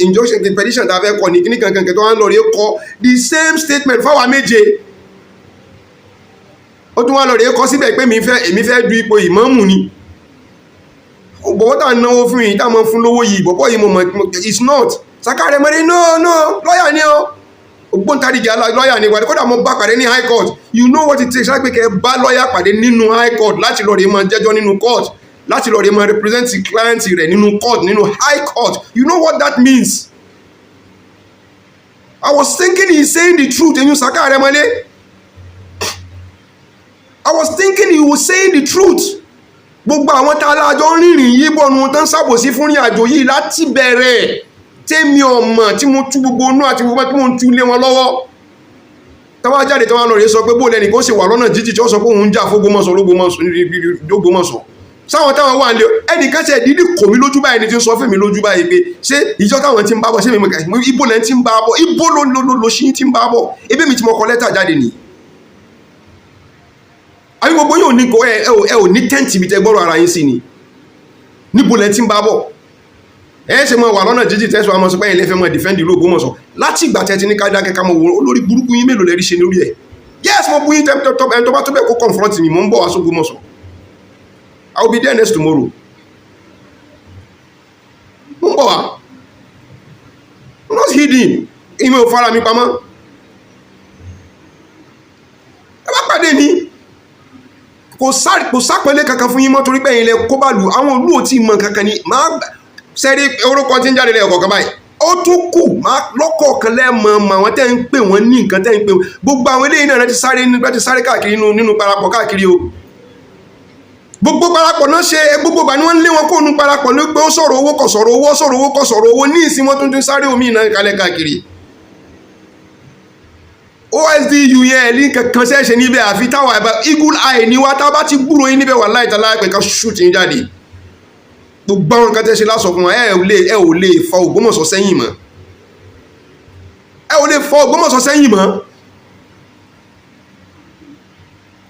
injunction petition tá a fẹ́ kọ ní kíní kankan tó wá ń lọ rí kọ the same statement fáwa méje. Ó tún wá lọ rí kọ síbẹ̀ pé èmi fẹ́ du ipò ìmáàmù ni. Bọ̀wọ́ tá à ń náwó fún yìí, tá à mọ̀ fún lówó yìí, bọ̀bọ̀ yìí, mo mọ̀ it's not Saka Rẹmọdé. No, no, lọ́ọ̀yà ni ó, ògbóǹtarìgì lọ́ọ̀yà ni. Wàdí kódà mo bá pàdé ní high court. You know what it takes láti pé kẹ́ ẹ bá lọ́ọ̀yà pàdé nínú high court, láti lọ́ọ́ rí máa jẹ́jọ́ nínú court, láti lọ́ọ́ rí máa represent client rẹ̀ nínú court, nínú high court. You know what that means? I was thinking he is saying the truth. Eyín Saka Rẹmọdé, I was thinking he was saying the truth. Gbogbo àwọn tá a lájọ ń rìnrìn yìí bọ̀ nu tán, ṣàbòsí fún rìn àjò yìí láti bẹ̀rẹ̀, tèmi ọmọ tí mo tú gbogbo inú àti gbogbo tí mo ń tú lé wọn lọ́wọ́, táwọn jáde, táwọn lọ rí sọ pé bóòlù ẹnìkan sì wà lọ́nà jíjì tí ó sọ pé òun ń jà fÓgbómọ̀ṣọ́ l'Ógbómọ̀ṣọ́, sáwọn táwọn wà nílé. Ẹnìkan ṣe dídí kò mí lójú báyìí ni tí ń sọ fún mi lójú báyìí pé ṣé ìjọ táwọn ti ń bá bọ̀, ṣé mi ibo lẹ́ ti ń bá bọ̀, ibo ló ló ló ṣí ti ń bá bọ̀? Ebí mi tí mo kọ lẹ́tà jáde nìyí. Àbí gbogbo yóò ní kó ẹ ò ní tent ibi tẹ gbọ́rọ̀ ara yín sí ni? Níbo lẹ ti ń bá bọ̀? Ẹ ṣe mọ wà lọ́nà jíjì tẹ́sán àmọ́ sọ pé ilé fẹ́ mọ defend ìlú Ògbómọ̀ṣọ́. Láti ìgbà tẹ́ ti ní ká dákẹ́, ká mọ wò olórí burúkú yín, mélòó lẹ rí ṣe lórí ẹ̀? Yes, mo bú yín tẹ́ tọ́. Ẹni tó bá tó bẹ́ẹ̀ kó confront mi. Mo ń bọ̀ wá sÓgbómọ̀ṣọ́. I will be there next tomorrow. Mo ń bọ̀ wá. hidden. Ìmọ̀ ò fara mi pamọ́. Ẹ bá pàdé mi, kò sápẹ́lẹ́ kankan fún yín mọ́, torí pé ẹ̀yin lẹ kó bá lù àwọn olú ò tí ì mọ kankan ni. Máa sẹ́rí orúkọ tí ń jáde lẹ́yọ̀ kọ̀ọ̀kan báyìí, ó tún kù máa lọ́kọ̀ọ̀kan lẹ́ẹ̀mọ̀ mọ̀ àwọn tẹ́ ń pè wọ́n ní nǹkan tẹ́ ń pè wọ́n. Gbogbo àwọn eléyìí náà ti sáré káàkiri nínú parapọ̀ káàkiri o. Gbogbo parapọ̀ náà ṣe gbogbo ìgbà ni wọ́n ń lé wọn kó nu parapọ̀ ní pé ó sọ̀rọ̀ owó, kò sọ̀rọ̀ owó, sọ̀rọ̀ owó, kò sọ̀rọ̀ owó. Ní ìsìn, wọn tún tún sáré omi náà kalẹ̀ káàkiri. OSDU yẹn ní kankan ṣẹ̀ṣẹ̀ níbẹ̀, àfi táwa ẹ̀bá eagle eye ni wá. Tá a bá ti gbúrò yín níbẹ̀, wà láì tá láìpẹ́ ká shoot yín jáde. Gbogbo àwọn nǹkan tẹ́ ṣe lásọ fún wa, ẹ ò lè fa Ògbómọ̀ṣọ́ sẹ́yìn mọ́. Ẹ ò lè fa Ògbómọ̀ṣọ́ sẹ́yìn mọ́.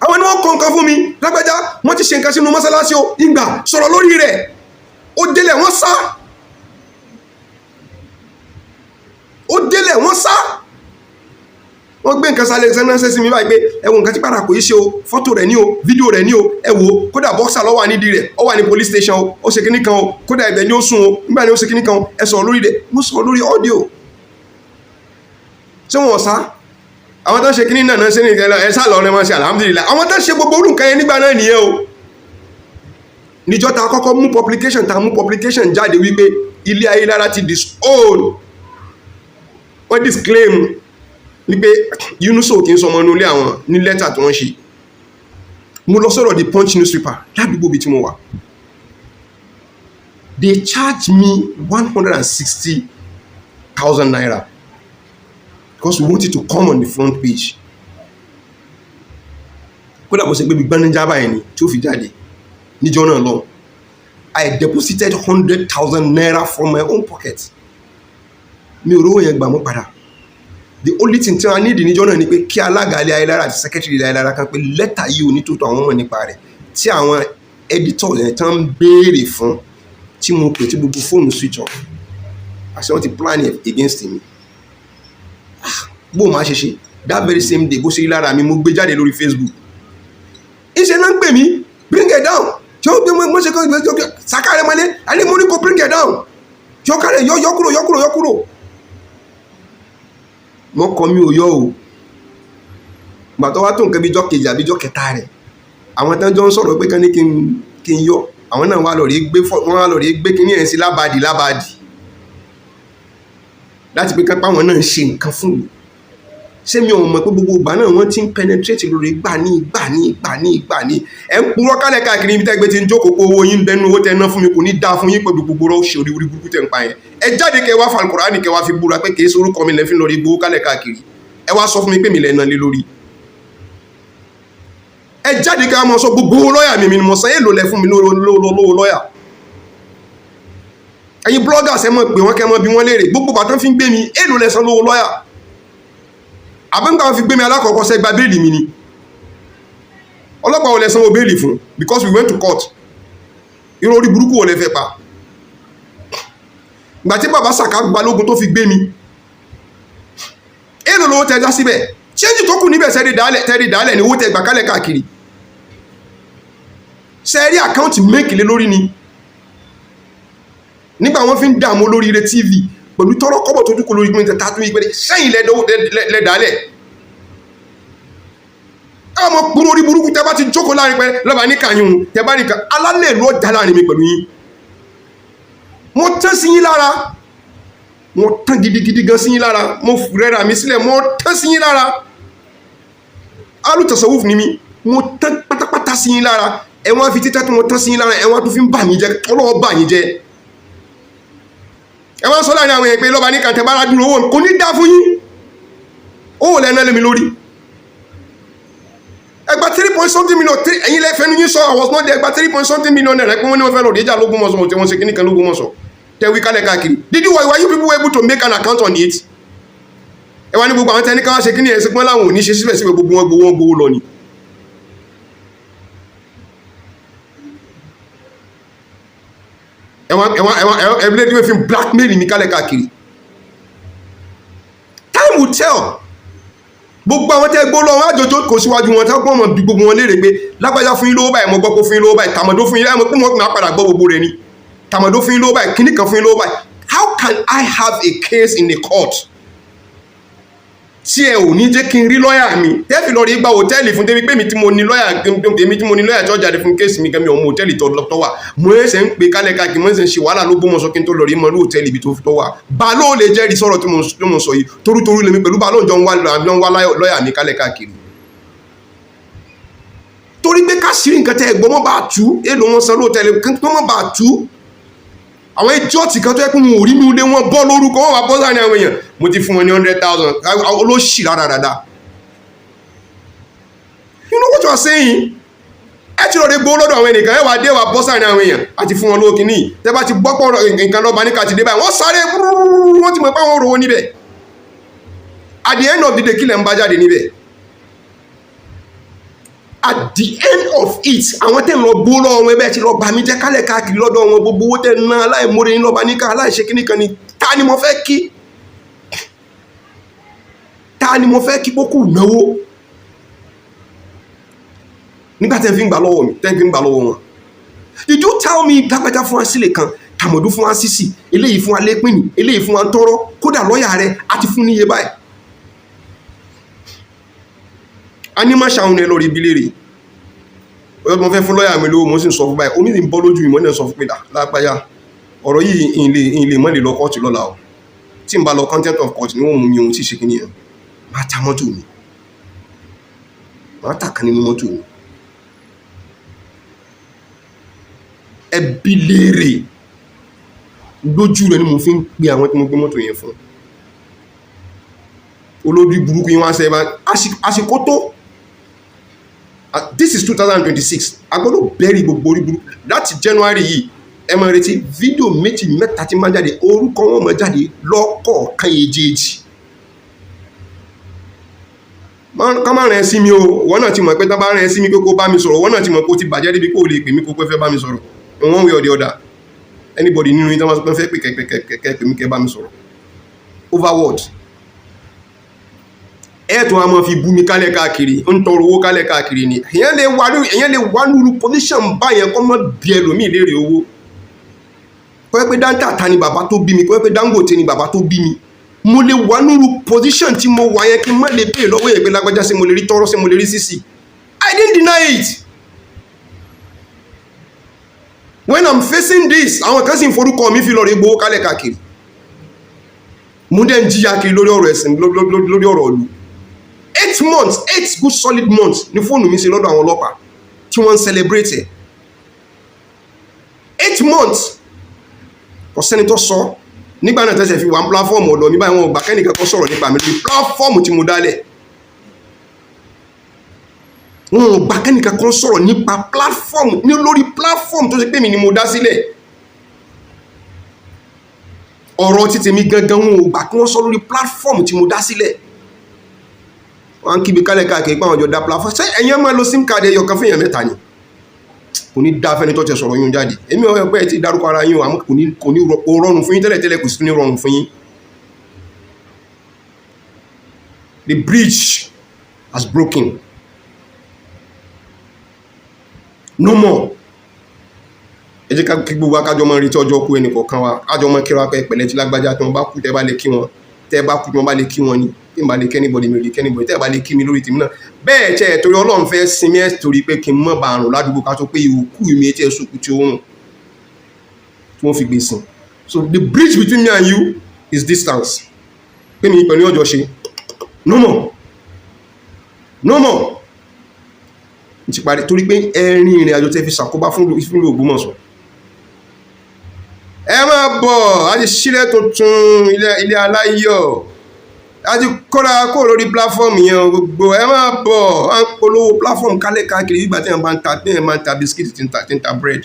Àwọn ni wọ́n kọ nǹkan fún mi, lágbájá, wọ́n ti ṣe nǹkan sínú mọ́sálásí o, ìgbà sọ̀rọ̀ lórí rẹ̀, ó délẹ̀ wọ́n sá, ó délẹ̀ wọ́n sá. Wọ́n gbé nǹkan sálẹ̀ sẹ́nẹ́sẹ́ sí mi báyìí pé ẹ wo nǹkan tí parapọ̀ yìí ṣe o, fọ́tò rẹ̀ ní o, fídíò rẹ̀ ní o, ẹ wo. Kódà bọ́ksà ló wà nídìí rẹ̀, ó wà ní police station o, ó ṣe kíní kan o, kódà ibẹ̀ ni ó sùn o, nígbà ni ó ṣe kíní kan o, ẹ sọ̀rọ̀ lórí rẹ̀. Mo sọ̀rọ̀ lórí audio. Ṣé wọn sá? Àwọn tó ń ṣe kíní náà ṣe ní ẹ sá lọ rẹ wọn ṣe. Alhamdulillah, àwọn tó ń ṣe gbogbo orú nǹkan yẹn nígbà náà nìyẹn o. Níjọ́ ta kọ́kọ́ mú publication, ta mú publication jáde wípé ilé ayélujára ti disown, wọ́n disclaim wípé Yunusa kì í sọmọ inú ilé àwọn ní lẹ́tà tí wọ́n ṣe. Mo lọ sọ̀rọ̀ The Punch newspaper ládùúgbò bí tí mo wà. They charge me ₦160,000 because we want it to come on the front page. Kódà bó ṣe gbé bí gbaníjà báyìí ni tí ó fi jáde níjọ́ náà lọ. I deposited ₦100,000 from my own pocket. Mi ò rówó yẹn gbà mọ́ padà. The only thing tí wọ́n need níjọ́ náà ni pé kí alága ilé ayélujára àti secretary ilé ayélujára kan pé lẹ́tà yìí ò ní tó tó àwọn ọmọ nípa rẹ̀ tí àwọn editor yẹn tán ń béèrè fún, tí mo pè tí gbogbo fóònù switch off, àṣẹ wọ́n ti plan it against me. Ah, bó máa ṣe ṣe that very same day, bó ṣe rí lára mi, mo gbé jáde lórí Facebook. Ìṣe náà ń pè mí, "Bring it down." Tí ó gbé mo ṣe kọ́ sàkárẹ̀ mọ́lé àní mo ní kó bring it down, yọkàrẹ̀, yọ, yọ kúrò, yọ kúrò, yọ kúrò. Wọ́n kọ́ mi ò yọ o. Gbà tó wá tó nǹkan bí jọ́ kejì àbí jọ́ kẹta rẹ̀, àwọn tán jọ ń sọ̀rọ̀ pé kán ní kí n yọ, àwọn náà wá lọ rí gbé, wọ́n wá lọ rí gbé kíní ẹ̀ sí lábàdì lábàdì láti pé kápá àwọn náà ń ṣe nǹkan fún mi. Ṣé mi ò mọ̀ pé gbogbo ìgbà náà wọ́n ti ń penetrate lórí gbà ní gbà ní gbà ní gbà ní? Ẹ̀ ń purọ́ kálẹ̀ káàkiri ibi tẹ́gbẹ́ ti ń jókòó pé owó yín ń bẹnu owó tẹ́ ná fún mi, kò ní dáa fún yín pẹ̀lú gbogbo ọ̀rọ̀ ṣe orí orí burúkú tẹ́ ń pa yẹn. Ẹ jáde kẹ́ wá falùkùránì, kẹ́ wá fi búra pé kìí sorúkọ mi lẹ́fín lórí gbowó kálẹ̀ káàkiri. Ẹ wá sọ fún mi pé mi lẹ́ ná lé lórí. Ẹ jáde kẹ́ wá mọ sọ gbogbo lọ́ọ̀yà mi ni mo san. Èèlò lẹ fún mi lówó lọ́ọ̀yà? Ẹ̀yin bloggers, ẹ mọ̀ pé wọ́n kẹ́ mọ́ bí wọ́n léèrè gbogbo bàtán fi ń gbé mi. Èèlò lẹ san lówó lọ́ọ̀yà? Àbẹ́ǹgbà wọn fi gbé mi alákọ̀ọ́kọ́, sẹ́ gba béèlì mi ni? Ọlọ́pàá ò lẹ sanwó béèlì fún? Because we went to court. Irú orí burúkú wo lẹ fẹ́ pa? Ìgbà tí bàbá Sàká Balógun tó fi gbé mi, èèlò lówó tẹ dá síbẹ̀? Change tó kù níbẹ̀, sẹ́rí dálẹ̀, tẹ́rí dálẹ̀ ní owó tẹ gbà kálẹ̀ káàkiri? Sẹ́rí account make lé lórí ni nígbà wọ́n fi ń dààmú olóríire TV pẹ̀lú tọ́rọ́ kọ́bọ̀ tó dúkù lórí pé tààtú ìpẹ́lẹ̀ sẹ́yìn lẹ́dàálẹ̀. Ọmọ kúrò orí burúkú, tẹ́ bá ti jókòó láàrin pẹ́ lọ́ba ní kàyún, tẹ́ bá nìkan alálẹ̀ ìlú ọjà láàrin mi pẹ̀lú yín. Mo tán sí yín lára, mo tán gidigidi gan sí yín lára, mo rẹ́ra mi sílẹ̀, mo tán sí yín lára. Alùtọ̀sọ̀wùf ni mi, mo tán pátápátá sí yín lára. Ẹ̀wọ̀n fi títẹ́ tí mo tán sí yín lára, ẹ̀wọ̀n tó fi ń bà mí jẹ́. Ọlọ́wọ́ bà yín jẹ́. Ẹ wá ń sọ láàrin àwọn èèyàn pé lọ́ba ní kàtẹ́ bára dúró owó, kò ní dá fún yín. Owó lẹ́nu lé mi lórí. Ẹgbà three point something million, ẹ̀yin lẹ́ fẹ́nu yín sọ. I was not there. Ẹgbà ₦3 point something million pé wọ́n ní wọ́n fẹ́ lọ rí ìjà lÓgbómọ̀ṣọ́ tí wọ́n ṣe kíní kan lÓgbómọ̀ṣọ́ tẹ́wí kálẹ̀ káàkiri. Did you were you people able to make an account on it? Ẹ wá ní gbogbo àwọn tẹ́ní káwá ṣe kíní ẹ̀ sí pọ́n láwọn ò ní ṣe, síbẹ̀síbẹ̀ gbogbo wọn gbowó lọ ni. Ẹ̀wọ̀n ẹ̀wọ̀n ẹ̀wọ̀n ẹ̀wọ̀n ẹ̀wọ̀n fi blackmail mi kálẹ̀ káàkiri. Time will tell. Gbogbo àwọn tẹ́ gbó lọ, wọn àjọjọ kò síwájú wọn tẹ́ gbọ́n mọ̀ bí gbogbo wọn léèrè pé lágbájá fún yín lówó báyìí, mo gbọ́ pé fún yín lówó báyìí, tàmọ̀dó fún yín lówó báyìí, mo máa padà gbọ́ gbogbo rẹ̀ ni, tàmọ̀dó fún yín lówó báyìí, kíní kan fún yín lówó báyìí. How can I have a case in a court? Tí ẹ ò ní jẹ́ kí n rí lọ́yà mi, tẹ́fì lọ rí gba hòtẹ́ẹ̀lì fún tẹ́mi pé mi tí mo ní lọ́yà, èmi tí mo ní lọ́yà tí ó jáde fún case mi gan, mi ò mọ hòtẹ́ẹ̀lì tó wà. Mo ẹsẹ̀ ń pe kálẹ̀ káàkiri, mo ẹsẹ̀ ń ṣe wàhálà ló gbọ́mọ̀sọ kí n tó lọ rí mọ́ ní hòtẹ́ẹ̀lì ibi tó wà. Bàálò lè jẹ́rìí sọ̀rọ̀ tí mo sọ yìí. Torútorú lèmi pẹ̀lú bàálò jọ ń wá lọ́yà mi kálẹ̀ káàkiri, torí pé káṣírí nǹkan tẹ́ ẹ̀gbọ́n mọ́ bá tú èlò wọn san lóòtẹ́ẹ̀lì kí wọ́n bá tú. Àwọn idiot kan tó yẹ kó wọn ò rí inú ilé wọn bọ́ lórúkọ wọn wà bọ́ sáà ní àwọn èèyàn. Mo ti fún wọn ní 100,000. Olóṣì rárá dáadáa. You know what you are saying? Ẹ ti rọ̀rẹ́ gbowó lọ́dọ̀ àwọn ẹnìkan, ẹ wà dé wà bọ́ sáà ní àwọn èèyàn àti fún wọn lówó kìíní. Tẹ́ bá ti gbọ́pọ̀ nǹkan lọ́ba ní kàtìdé báyìí, wọ́n sáré, wọ́n ti mọ̀ pé àwọn rówó níbẹ̀. At the end of the day, kí lẹ̀ ń bá jáde níbẹ̀? At the end of it, àwọn tẹ́ ń lọ gbó lọ́wọ́ wọn, ẹbẹ́ ti lọ bà mí jẹ́ kálẹ̀ káàkiri lọ́dọ̀ wọn, gbogbo owó tẹ́ ń ná, aláìmoore ní lọ́ba níkà, aláìṣe kíní kan ni. Ta ni mo fẹ́ kí? Ta ni mo fẹ́ kí kókù náwó nígbà tẹ́ fi ń gbà lọ́wọ́ mi, tẹ́ fi ń gbà lọ́wọ́ wọn? Did you tell me lágbájá fún wa sílẹ̀ kan, tàmọ̀dún fún wa sísì, eléyìí fún wa lépìnì, eléyìí fún wa tọrọ, kódà lọ́ọ̀yà rẹ̀ á ti fún níye báyìí? A ní má ṣàwọn ẹ lọ rí ibi léèrè. Ọjọ́ tí mo fẹ́ fún lọ́ọ̀yà mi lówó, mo sì ń sọ fún báyìí, omi sì ń bọ́ lójú mi, mo ní sọ fún pé lápáyà ọ̀rọ̀ yìí, ìlè mọ́ lè lọ kóòtù lọ́la o. Tí n bá lọ contempt of court ni wọ́n mú mi. Ohun tí ì ṣe kí nìyẹn, máa ta mọ́tò mi, máa tà kan nínú mọ́tò mi. Ẹbí léèrè lójú rẹ ni mo fi ń pe àwọn tí mo gbé mọ́tò yẹn fún. Olórí burúkú yín wá sẹ́ bá àsìkò tó. This is 2026. A gbọ́dọ̀ bẹ́ẹ̀rì gbogbo orí burúkú láti January yìí. Ẹ máa retí fídíò méjì mẹ́ta tí máa jáde, orúkọ wọn máa jáde lọ́kọ̀ọ̀kan èjèèjì. Ká má rẹ̀ ẹ́ sí mi o. Wọ́n náà ti mọ̀ pé tá bá rẹ̀ ẹ́ sí mi pé kó bá mi sọ̀rọ̀, wọ́n náà ti mọ̀ pé ó ti bàjẹ́ débi kó lè pè mí kó pé fẹ́ bá mi sọ̀rọ̀. In one way or the other, anybody nínú yín tó máa fẹ́ pè kẹ́kẹ́kẹ́ pè mí kẹ́ bá mi sọ̀rọ̀ over what? Ẹ tún a máa fi bú mi kálẹ̀ káàkiri, ń tọrọ owó kálẹ̀ káàkiri ni. Èèyàn lè wà nínú position báyẹn kọ́ mọ́ bí ẹlòmíì léèrè owó. Kọ́ pé Dáńtà ni bàbá tó bí mi, kọ́ pé Dangote ni bàbá tó bí mi, mo lè wà nínú position tí mo wà yẹn kí n má lè béèrè lọ́wọ́ yẹn pé lágbájá, ṣé mo lè rí tọrọ, ṣé mo lè rí sísì? I didn't deny it when I'm facing this. Àwọn kan sì ń forúkọ mi fi lọ rí gbowó kálẹ̀ káàkiri. Mo dẹ̀ ń jìyà kiri lórí ọ̀rọ̀ ẹ̀sìn, lórí ọ̀rọ̀ ìlú. 8 months, 8 good solid months ní fóònù mi ṣe lọ́dọ̀ àwọn ọlọ́pàá tí wọ́n ń celebrate ẹ̀. 8 months, kò sẹ́ni tó sọ nígbà náà. Tẹ́sẹ̀ fi wà ní platform ọ̀dọ̀ mi báyìí, wọn ò gbà kẹ́nìkan kó sọ̀rọ̀ nípa mi lórí platform tí mo dálẹ̀. Wọn ò gbà kẹ́nìkan kó sọ̀rọ̀ nípa platform ní lórí platform tó ṣe pé mi ni mo dá sílẹ̀. Ọ̀rọ̀ títí mi gangan, wọn ò gbà kí wọ́n sọ lórí platform tí mo dá sílẹ̀. Wọ́n á kíbi kálẹ̀ káàkiri pé àwọn ọjọ́ dá platform. Ṣé ẹ̀yin máa lo SIM card ẹyọ kan fún èèyàn mẹ́ta ni? Kò ní dá fẹ́ni tó ti sọ̀rọ̀ yín jáde. Èmi ò pẹ́ ti dárúkọ ara yín o, àmọ́ kò ní rọrùn fún yín tẹ́lẹ̀ tẹ́lẹ̀, kò sí ní rọrùn fún yín. The bridge has broken, no more. Ẹ jẹ́ ká kí gbogbo akájọ máa retí ọjọ́ kú ẹnì kọ̀ọ̀kan wa, kájọ máa kíra pé pẹ̀lẹ́ tí lágbájá tí wọ́n bá kú. Tẹ́ bá lè kí wọn, tẹ́ bá kú, tí wọ́n bá lè kí wọn ni. Tí n bá lè kí anybody, mi ò lè kí anybody. Tẹ́ bá lè kí mi lórí tèmi náà bẹ́ẹ̀ tẹ́ ẹ̀ torí Ọlọ́run fẹ́ sinmi ẹ̀, torí pé kí n mọ̀ bá àrùn ládùúgbò, ká tó pé ìwòkú mi etí ẹ̀ sókú tí ó rùn tí wọ́n fi gbé sìn. So the bridge between me and you is distance, pé mi pẹ̀lú ọjọ́ ṣe. No more, no more. N ti parí, torí pé ẹ̀rin ìrìn àjò tẹ́ fi ṣàkóbá fún ìlú Ògbómọ̀ṣọ́. Ẹ máa bọ̀, a ti sílẹ̀ tuntun, ilé aláyọ̀, a ti kóra kó lórí platform yẹn. Gbogbo ẹ máa bọ̀, à ń polówó platform kálẹ̀ káàkiri nígbà tí wọ́n bá ń ta, tí wọ́n bá ń ta biscuit, tí ń ta bread.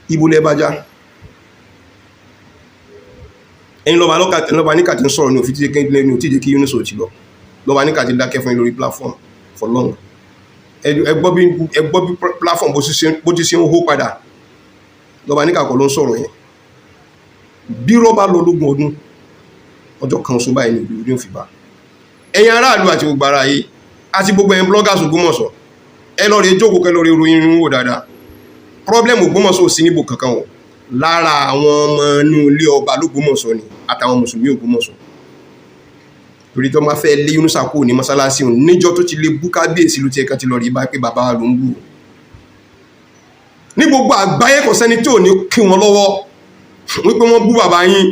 Ibo lẹ bá já ẹ̀yin lọ́ba lọ́kà, lọ́ba níkà tí ń sọ̀rọ̀ ní òfin tí ní òtí jẹ́ kí Yunus ò ti lọ. Lọ́ba níkà ti dákẹ́ fún yín lórí platform for long. Ẹ gbọ́ bí, ẹ gbọ́ bí platform bó ti ṣe ń hó padà. Lọ́ba níkà kọ́ ló ń sọ̀rọ̀ yẹn. Bí rọ́bà lọ lógún ọdún, ọjọ́ kan oṣù báyìí ní ìlú ní òfin bá. Ẹ̀yin aráàlú àti gbogbo ara yìí àti gbogbo ẹ̀yin bloggers Ògbómọ̀ṣọ́, ẹ lọ rí jókòó, kẹ́ lọ rí ròyìn wò dáadáa. Problem Ògbómọ̀ṣọ́ ò sí níbò kankan o. Lára àwọn ọmọ inú ilé ọba l'Ógbómọ̀ṣọ́ ni àtàwọn mùsùlùmí Ògbómọ̀ṣọ́, torí tó máa fẹ́ lé Yunusa kúrò ní mọ́sálásí òun níjọ́ tó ti lè bú kábíyèsí ló ti ẹ̀kan ti lọ rí bá pé bàbá wa ló ń bú. Ní gbogbo àgbáyé, kò sẹ́ni tí ò ní kí wọn lọ́wọ́ wípé wọ́n bú bàbá yín.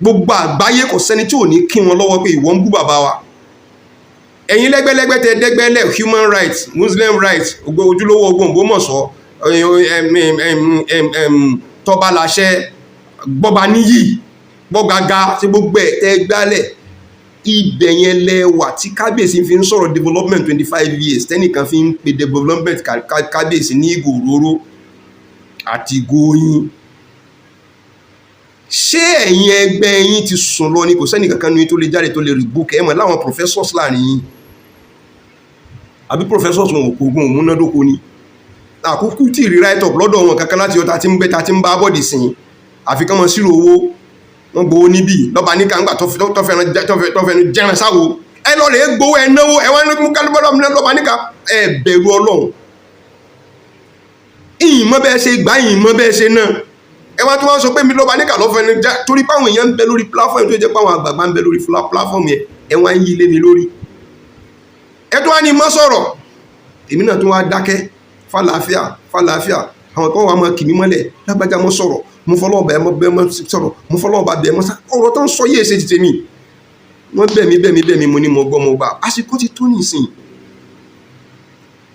Gbogbo àgbáyé, kò sẹ́ni tí ò ní kí wọn lọ́wọ́ pé ìwọ ń bú bàbá wa. Ẹ̀yin lẹ́gbẹ́lẹ́gbẹ́ tẹ dẹ́gbẹ́lẹ̀, human rights, Muslim rights, ojúlówó ogun Ògbómọ̀ṣọ́, tọba láṣẹ, gbọ́ba níyì, gbọ́gaga tí gbogbo ẹ̀ tẹ́ gbálẹ̀ ibẹ̀ yẹn lẹ́wà tí kábíyèsí fi ń sọ̀rọ̀ development 25 years, tẹ́nìkan fi ń pe development kábíyèsí ní ìgò òróró àti ìgò oyin. Ṣé ẹ̀yin ẹgbẹ́ yín ti sùn lọ ni? Kò sẹ́ni kankan ní tó lè jáde tó lè rebuke ẹ̀ mọ̀ láwọn professors láàrin yín, àbí professors wọn ò kó ogun òmúnádóko ni? Àkókò tí rí write up lọ́dọ̀ wọn kankan láti ọta tí ń bẹ́ ta tí ń bá bọ́ọ̀dì sìn, àfi kán mọ sírò owó wọ́n gbowó níbí lọ́ba ní kàńgbà tó fẹ́nu jẹ́ran sáwo. Ẹ lọ rèé gbowó, ẹ náwó, ẹ wá ní mú kálíbọ́lọ́ lọ́ba níka. Ẹ bẹ̀rù Ọlọ́run. Ìyìn mọ́ bẹ́ẹ̀ ṣe gbá, ìyìn mọ́ bẹ́ẹ̀ ṣe náà. Ẹ wá tó wá sọ pé mi lọ́ba níkà lọ́fẹ̀ẹ́ já, torí páwọn èèyàn ń bẹ lórí platform tó jẹ́ páwọn àgbààgbà ń bẹ lórí platform yẹn, ẹ wá ń yí lé mi lórí. Ẹ tó wá ní mọ́ sọ̀rọ̀, èmi náà tó wá dákẹ́ fàlàáfíà fàlàáfíà. Àwọn kan wà máa kì mí mọ́lẹ̀, lágbájá mọ́ sọ̀rọ̀, mo fọlọ́ọ̀bà ẹ mọ́ bẹ́ẹ̀ mọ́ sọ̀rọ̀, mo fọlọ́ọ̀bà bẹ́ẹ̀ mọ́ sá. Ọ̀rọ̀ tó ń sọ yéé ṣe ti tèmi. Wọ́n bẹ̀ mí, bẹ̀ mí, bẹ̀ mí, mo ní mo gbọ́, mo gbà. Àsìkò ti tó nìsín.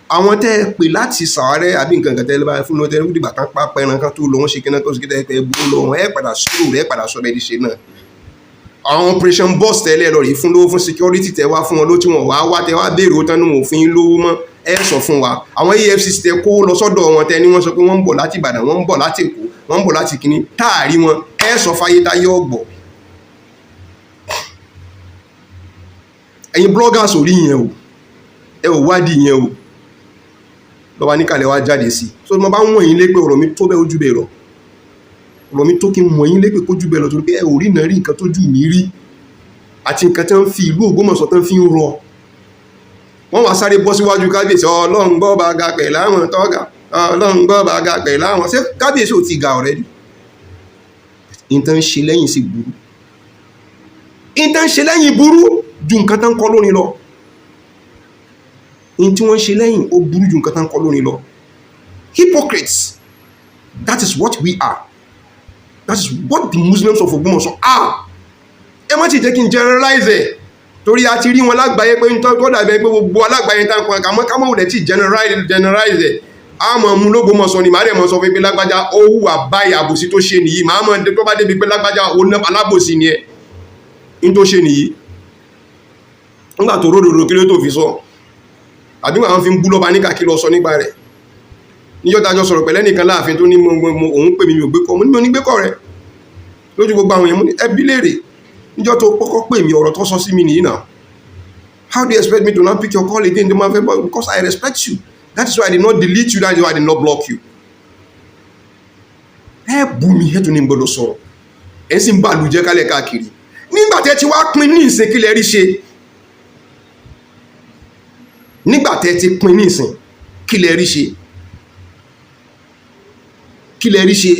Àwọn tẹ́ ẹ pè láti sàárẹ̀ àbí nǹkan kan tẹ́ ẹ bá fún lọ́tẹ́ dìgbà tán pa pẹran kan tó lọ, wọ́n ṣe kíná tó ṣe kí tẹ́ ẹ gbó lọ, ẹ padà sọ̀rọ̀ rẹ̀, padà sọ bẹ́ẹ̀ di ṣe náà. Àwọn operation boss tẹ́lẹ̀ lọ rí fún lówó fún security, tẹ́ wá fún wọn ló tí wọ́n wá wá, tẹ́ wá béèrè owó tán ní wọn ò fún yín lówó mọ́, ẹ sọ fún wa. Àwọn EFCC tẹ́ kó lọ sọ́dọ̀ wọn, tẹ́ ní wọ́n sọ pé wọ́n ń bọ̀ láti Ìbàdàn, wọ́n ń bọ̀ láti Èkó, wọ́n ń bọ̀ láti kínní, táàrí wọn, ẹ sọ fáyé táyé ọ̀gbọ̀. Ẹ̀yin bloggers ò rí yẹn o, ẹ ò wádìí yẹn o. Lọ́wọ́ níkàlẹ̀ wá jáde sí. So mo bá ń wọ̀nyí lépè, ọ̀rọ̀ mi tó bẹ́ẹ̀ ojú bẹ́ẹ̀ lọ. Ọ̀rọ̀ mi tó kí n wọ̀nyí lépè kójú bẹ́ẹ̀ lọ, torí pé ẹ ò rí náà rí nǹkan tójú mi rí àti nǹkan tí wọ́n fi ìlú Ògbómọ̀ṣọ́ tán fi ń rọ. Wọ́n wá sáré bọ́ síwájú kábíyèsí. Ọlọ́run gbọ́ bá ga pẹ̀ láwọn tọ́gà, Ọlọ́run gbọ́ bá ga pẹ̀ láwọn. Ṣé kábíyèsí ò ti ga already? Nǹkan ń ṣe lẹ́yìn sí burú, nǹkan ń ṣe lẹ́yìn burú ju nǹkan tán kọ́ lórin lọ. In tí wọ́n ń ṣe lẹ́yìn, ó burú ju nǹkan tán kọ́ lórin lọ. Hypocrites, that is what we are. That is what the Muslims of Ògbómọ̀ṣọ́ are. Ẹ má ti jẹ́ kí n generalize ẹ̀, torí a ti rí wọn lágbàáyé pé ń tọ́ dàbí pé gbogbo alágbàáyé tá ń kọ́ àmọ́ ká mọ̀ wùlẹ̀ tí generalize ẹ̀. A mọ̀ mú l'Ógbómọ̀ṣọ́ ni màá dẹ̀ mọ̀ sọ fún pé lágbájá ó hùwà báyìí, àbòsí tó ṣe nìyí. Màá mọ̀ tó bá débi pé lágbájá alábòsí ni ẹ ń tó ṣe nìyí. Nígbà tó ródòdó, kí ló tó fi sọ? Àbí àwọn fi ń bú lọ́ba níkà, kí lọ sọ nípa rẹ̀? Níjọ́ tá a jọ sọ̀rọ̀ pẹ̀lẹ́ nìkan láàfin tó ní òun pè mí, mi ò gbé kọ́. Mo ní mi ò ní gbé kọ́ rẹ̀ lójú gbogbo àwọn èèyàn. Mo ní ẹbí léèrè níjọ́ tó kọ́kọ́ pè mí, ọ̀rọ̀ tó sọ sí mi nìyí náà. How do you expect me to not pick your call again? Because I respect you. That is why I did not delete you. That is why I did not block you. Ẹ bú mi, ẹ tún ní gbọdọ̀ sọ̀rọ̀, ẹ sì ń bàlùjẹ́ kálẹ̀ káàkiri. Nígbà tẹ́ ti wá pín ní ìsìn, kí lẹ rí ṣe? Nígbà tẹ́ ti pín ní ìsìn, kí lẹ rí ṣe? Kí lẹ rí ṣe?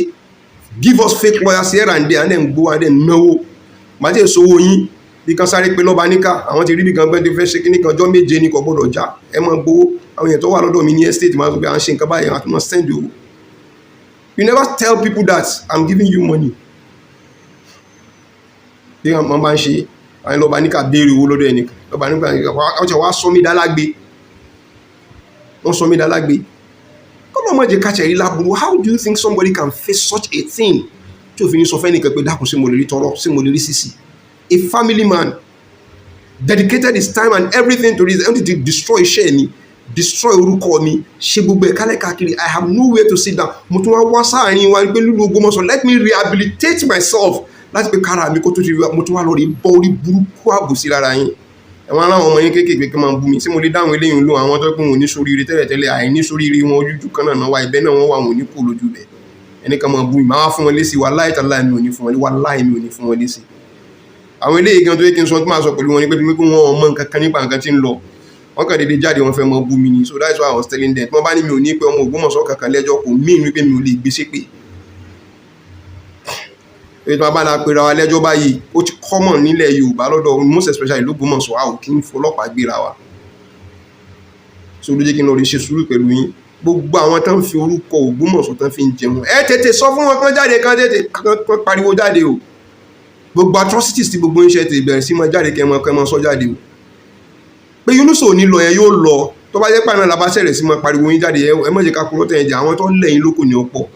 Give us fake lawyers here and there, and then gbowó and then náwó. Màá tí èso yín bí kan sáré pé lọ́ba níkà, àwọn ti rí bí kan gbẹ́ tó fẹ́ ṣe kíní kan, ọjọ́ 7 ní kò gbọ́dọ̀ já. Ẹ máa gbowó. Àwọn èèyàn tó wà lọ́dọ̀ mi ní estate máa sọ pé à ń ṣe nǹkan báyìí, àti máa send owó. You never tell people that I'm giving you money. Bí wọ́n bá ń ṣe àwọn lọ́ba níkà, béèrè owó lọ́dọ̀ ẹnìkan, lọ́ba níkà wọ́n ti wá sọ mí dálágbé, wọ́n sọ mí dálágbé. Kọ́lọ́ mọ̀ jẹ́ káṣẹ̀ rí láburú. How do you think somebody can face such a thing tí òfin ní sọ fẹ́ nìkan pé dákun, sí mo lè rí tọrọ, sí mo lè rí sísì? A family man dedicated his time and everything to this entity, destroy iṣẹ́ mi, destroy orúkọ mi, ṣe gbogbo ẹ̀ kálẹ̀ káàkiri. I have nowhere to sit down. Mo tún wá wá sáàrin wa pé lílu Ògbómọ̀ṣọ́, let me rehabilitate myself láti pé kára mi kó tó ti rí. Mo tún wá lọ rí bọ́ orí burúkú àbòsí lára yín. Ẹ̀wọ̀n aláwọn ọmọ yín kéékèèké kí máa bú mi, sí mo lè dáhùn eléyìí lò? Àwọn tó kún wọn ní sóríire tẹ́lẹ̀tẹ́lẹ̀, àìní sóríire wọn ojú kan náà wá ibẹ̀ náà, wọ́n wà wọn ò ní kú lójú bẹ̀. Ẹni kan máa bú mi, máa wá fún wọn lésì. Wàláhì tàláhì, mi ò ní fún wọn. Wàláhì, mi ò ní fún wọn lésì. Àwọn eléyìí gan tó yẹ kí n sọ tó máa sọ pẹ̀lú wọn ni pé wọn ò mọ nǹkan kan nípa nǹkan tí ń lọ. Wọ́n kàn déédéé jáde, wọ́n fẹ́ mọ bú mi ni. So that's why I was telling them, tí wọ́n bá ní mi ò ní pé ọmọ Ògbómọ̀ṣọ́ kankan lẹ́jọ́, kò mean wípé mi ò lè gbé ṣépè. Ètò abala pera wa lẹ́jọ́ báyìí, ó ti common nílẹ̀ Yorùbá lọ́dọ̀, most especially l'Ógbómọ̀ṣọ́, a ò kí ń fọlọ́pàá gbéra wa. So ló jẹ́ kí n lọ rí ṣe sùúrù pẹ̀lú yín. Gbogbo àwọn tán ń fi orúkọ Ògbómọ̀ṣọ́ tán fi ń jẹun, ẹ tètè sọ fún wọn kán jáde, kán tètè kán pariwo jáde o. Gbogbo atrocities tí gbogbo ń ṣe, tètè bẹ̀rẹ̀ sí máa jáde, kẹ́ mọ sọ jáde o, pé Yunusa ò ní lọ yẹn, yóò lọ. Tó bá jẹ́ pàánà la bá ṣẹ̀rẹ̀ sí máa pariwo yín jáde, ẹ má jẹ́ ká kúrò tẹ̀yìn jẹ. Àwọn tó lẹ́yìn lóko ní ọ̀pọ̀,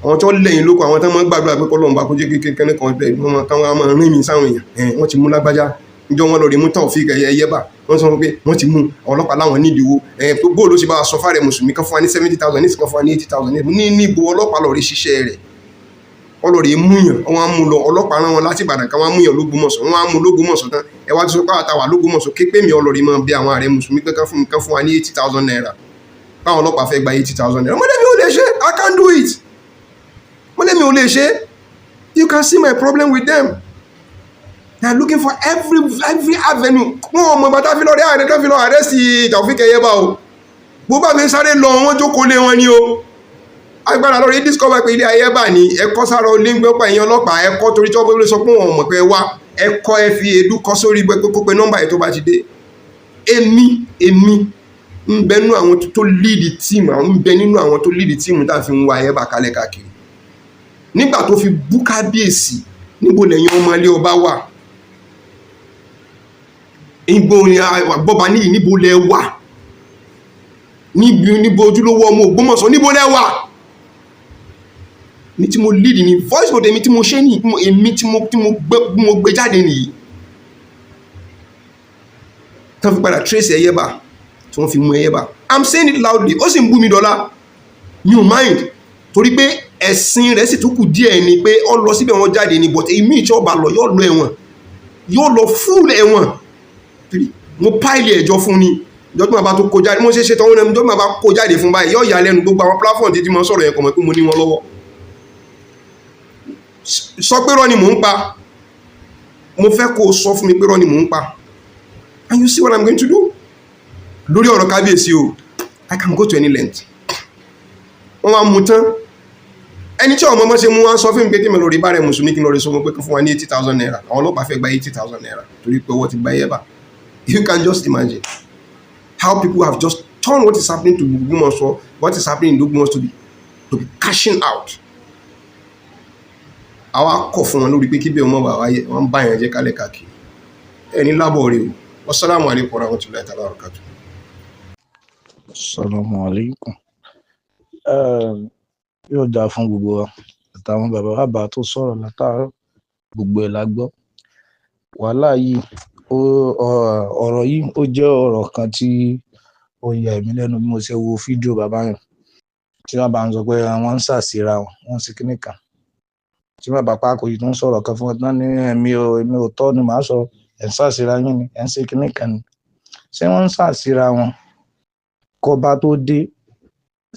àwọn tó lẹ́yìn lóko, àwọn tó máa ń gbàdúrà pé kọ́lọ́run bá kó jẹ́ kékeré kan bẹ́ẹ̀, wọ́n máa máa rìn mí sáwọn èèyàn. Wọ́n ti mú lágbájá níjọ́, wọn lọ rí mú Taofeek Ẹyẹbà. Wọ́n sọ pé wọ́n ti mú ọlọ́pàá láwọn nídìí owó bóòlù ó sì bá a sọ fáre mùsùlùmí kan fún wa ní 70,000 ní ìsìnkan, fún wa ní 80,000 ní níbo. Ọlọ́pàá lọ rí ṣiṣẹ́ rẹ̀, ọlọ́rẹ̀ múyàn, wọ́n á mú lọ. Ọlọ́pàá rán wọn láti Ìbàdàn kan, wọ́n á múyàn l'Ógbómọ̀ṣọ́, wọ́n á mú l'Ógbómọ̀ṣọ́ tán. Ẹ wá tó sọ pé àtàwà l'Ógbómọ̀ṣọ́ képe mi, ọlọ́rẹ̀ máa bí àwọn ààrẹ mùsùlùmí pé kán fún wa ní ₦80,000, báwọn ọlọ́pàá fẹ́ gba ₦80,000. Mọ́lẹ́ mi ò lè ṣe, I can't do it. Mọ́lẹ́ mi ò lè ṣe. You can see my problem with them. They are looking for every avenue. Wọn ò mọ̀ bàtà fi lọ rí ààrẹ tó fi lọ arrest Taofeek Ẹyẹbà o. Gbogbo àmì sáré lọ, wọ́n jókòó lé wọn ní o. Agbára lórí discover pé ilé Ayẹ́bà ní ẹ̀kọ́ sára olóńgbé pa ẹ̀yìn ọlọ́pàá ẹ̀kọ́, torí tí wọ́n sọ pé wọn ò mọ̀ pé wá ẹ̀kọ́, ẹ fi èédú kọ́ sórí kó pe nọ́mbà yìí tó bá ti dé. Èmi ń bẹ nínú àwọn tó lead team, àwọn ń bẹ nínú àwọn tó lead team tá a fi ń wá Ayẹ́bà kalẹ̀ káàkiri nígbà tó fi bú kábíyèsí. Níbo lẹ́yìn ọmọ ilé ọba wà? Níbo ni bọ́ba níyì? Níbo lẹ wà? Níbo ojúlówó ọmọ Ògbómọ̀ṣọ́, níbo lẹ wà? Ní tí mo lead ní voice note, èmi tí mo ṣe ní, èmi tí mo gbé jáde nìyí, tán fi padà trace Ẹyẹbà tí wọ́n fi mú Ẹyẹbà. I'm saying it loudly. Ó sì ń bú mi dọ́là, mi ò mind, torí pé ẹ̀sìn rẹ̀ sì tún kù díẹ̀ ni pé ó lọ síbẹ̀, wọ́n jáde ni. But èmi tí ó bá lọ, yóò lọ ẹ̀wọ̀n, yóò lọ full ẹ̀wọ̀n. Mo pile ẹ̀jọ́ fún ni. Ìjọ tí màá bá tó kó jáde, mo ṣe ṣe tọ́wọ́n náà, ìjọ tí màá bá kó jáde fún báyìí, yóò yà lẹ́nu. Gbogbo àwọn platform títí mo sọ̀rọ̀ yẹn kò mọ̀ pé mo ní wọn lọ́wọ́. Sọ pé rọ́ ni mò ń pa. Mo fẹ́ kó o sọ fún mi pé rọ́ ni mò ń pa, and you see what I'm going to do lórí ọ̀rọ̀ kábíyèsí o. I can go to any length. Wọ́n wá mú tán, ẹni tí ọmọ ọmọ ṣe mú wá sọ fún mi pé kí mi lọ rí bá rẹ mùsùlùmí, kí n lọ rí sọ fún pé kí fún wa ní ₦80,000, àwọn ọlọ́pàá fẹ́ gba ₦80,000 torí pé owó ti gba Ẹyẹbà. You can just imagine how people have just turned what is happening to Ògbómọ̀ṣọ́, what is happening in Ògbómọ̀ṣọ́, to be cashing out. Àwa kọ̀ fún wọn lórí pé kí bí ọmọ bàbá yẹ wọ́n bá yẹn jẹ́ kálẹ̀ káàkiri ẹni lábọ̀ rẹ o. Wassalamu alaikum warahmatullahi ta'ala wabarakatuh. Assalamu alaikum. Yóò dáa fún gbogbo wa àtàwọn bàbá bàbá tó sọ̀rọ̀ látàárọ̀, gbogbo ẹ̀ la gbọ́. Wàhálà yìí, ọ̀rọ̀ yìí, ó jẹ́ ọ̀rọ̀ kan tí ó ya èmi lẹ́nu bí mo ṣe wo fídíò bàbá yẹn tí wọ́n bá ń sọ pé wọ́n ń ṣàṣìra wọn, wọ́n ń ṣe kíní kan. Tí bàbá Pákó yìí tó ń sọ̀rọ̀ kan fún wọn tán ní èmi ò tọ́ ni màá sọ, ẹ̀ ń ṣàṣìra yín ni, ẹ̀ ń ṣe kíní kan ni. Ṣé wọ́n ń ṣàṣìra wọn? Kọba tó dé,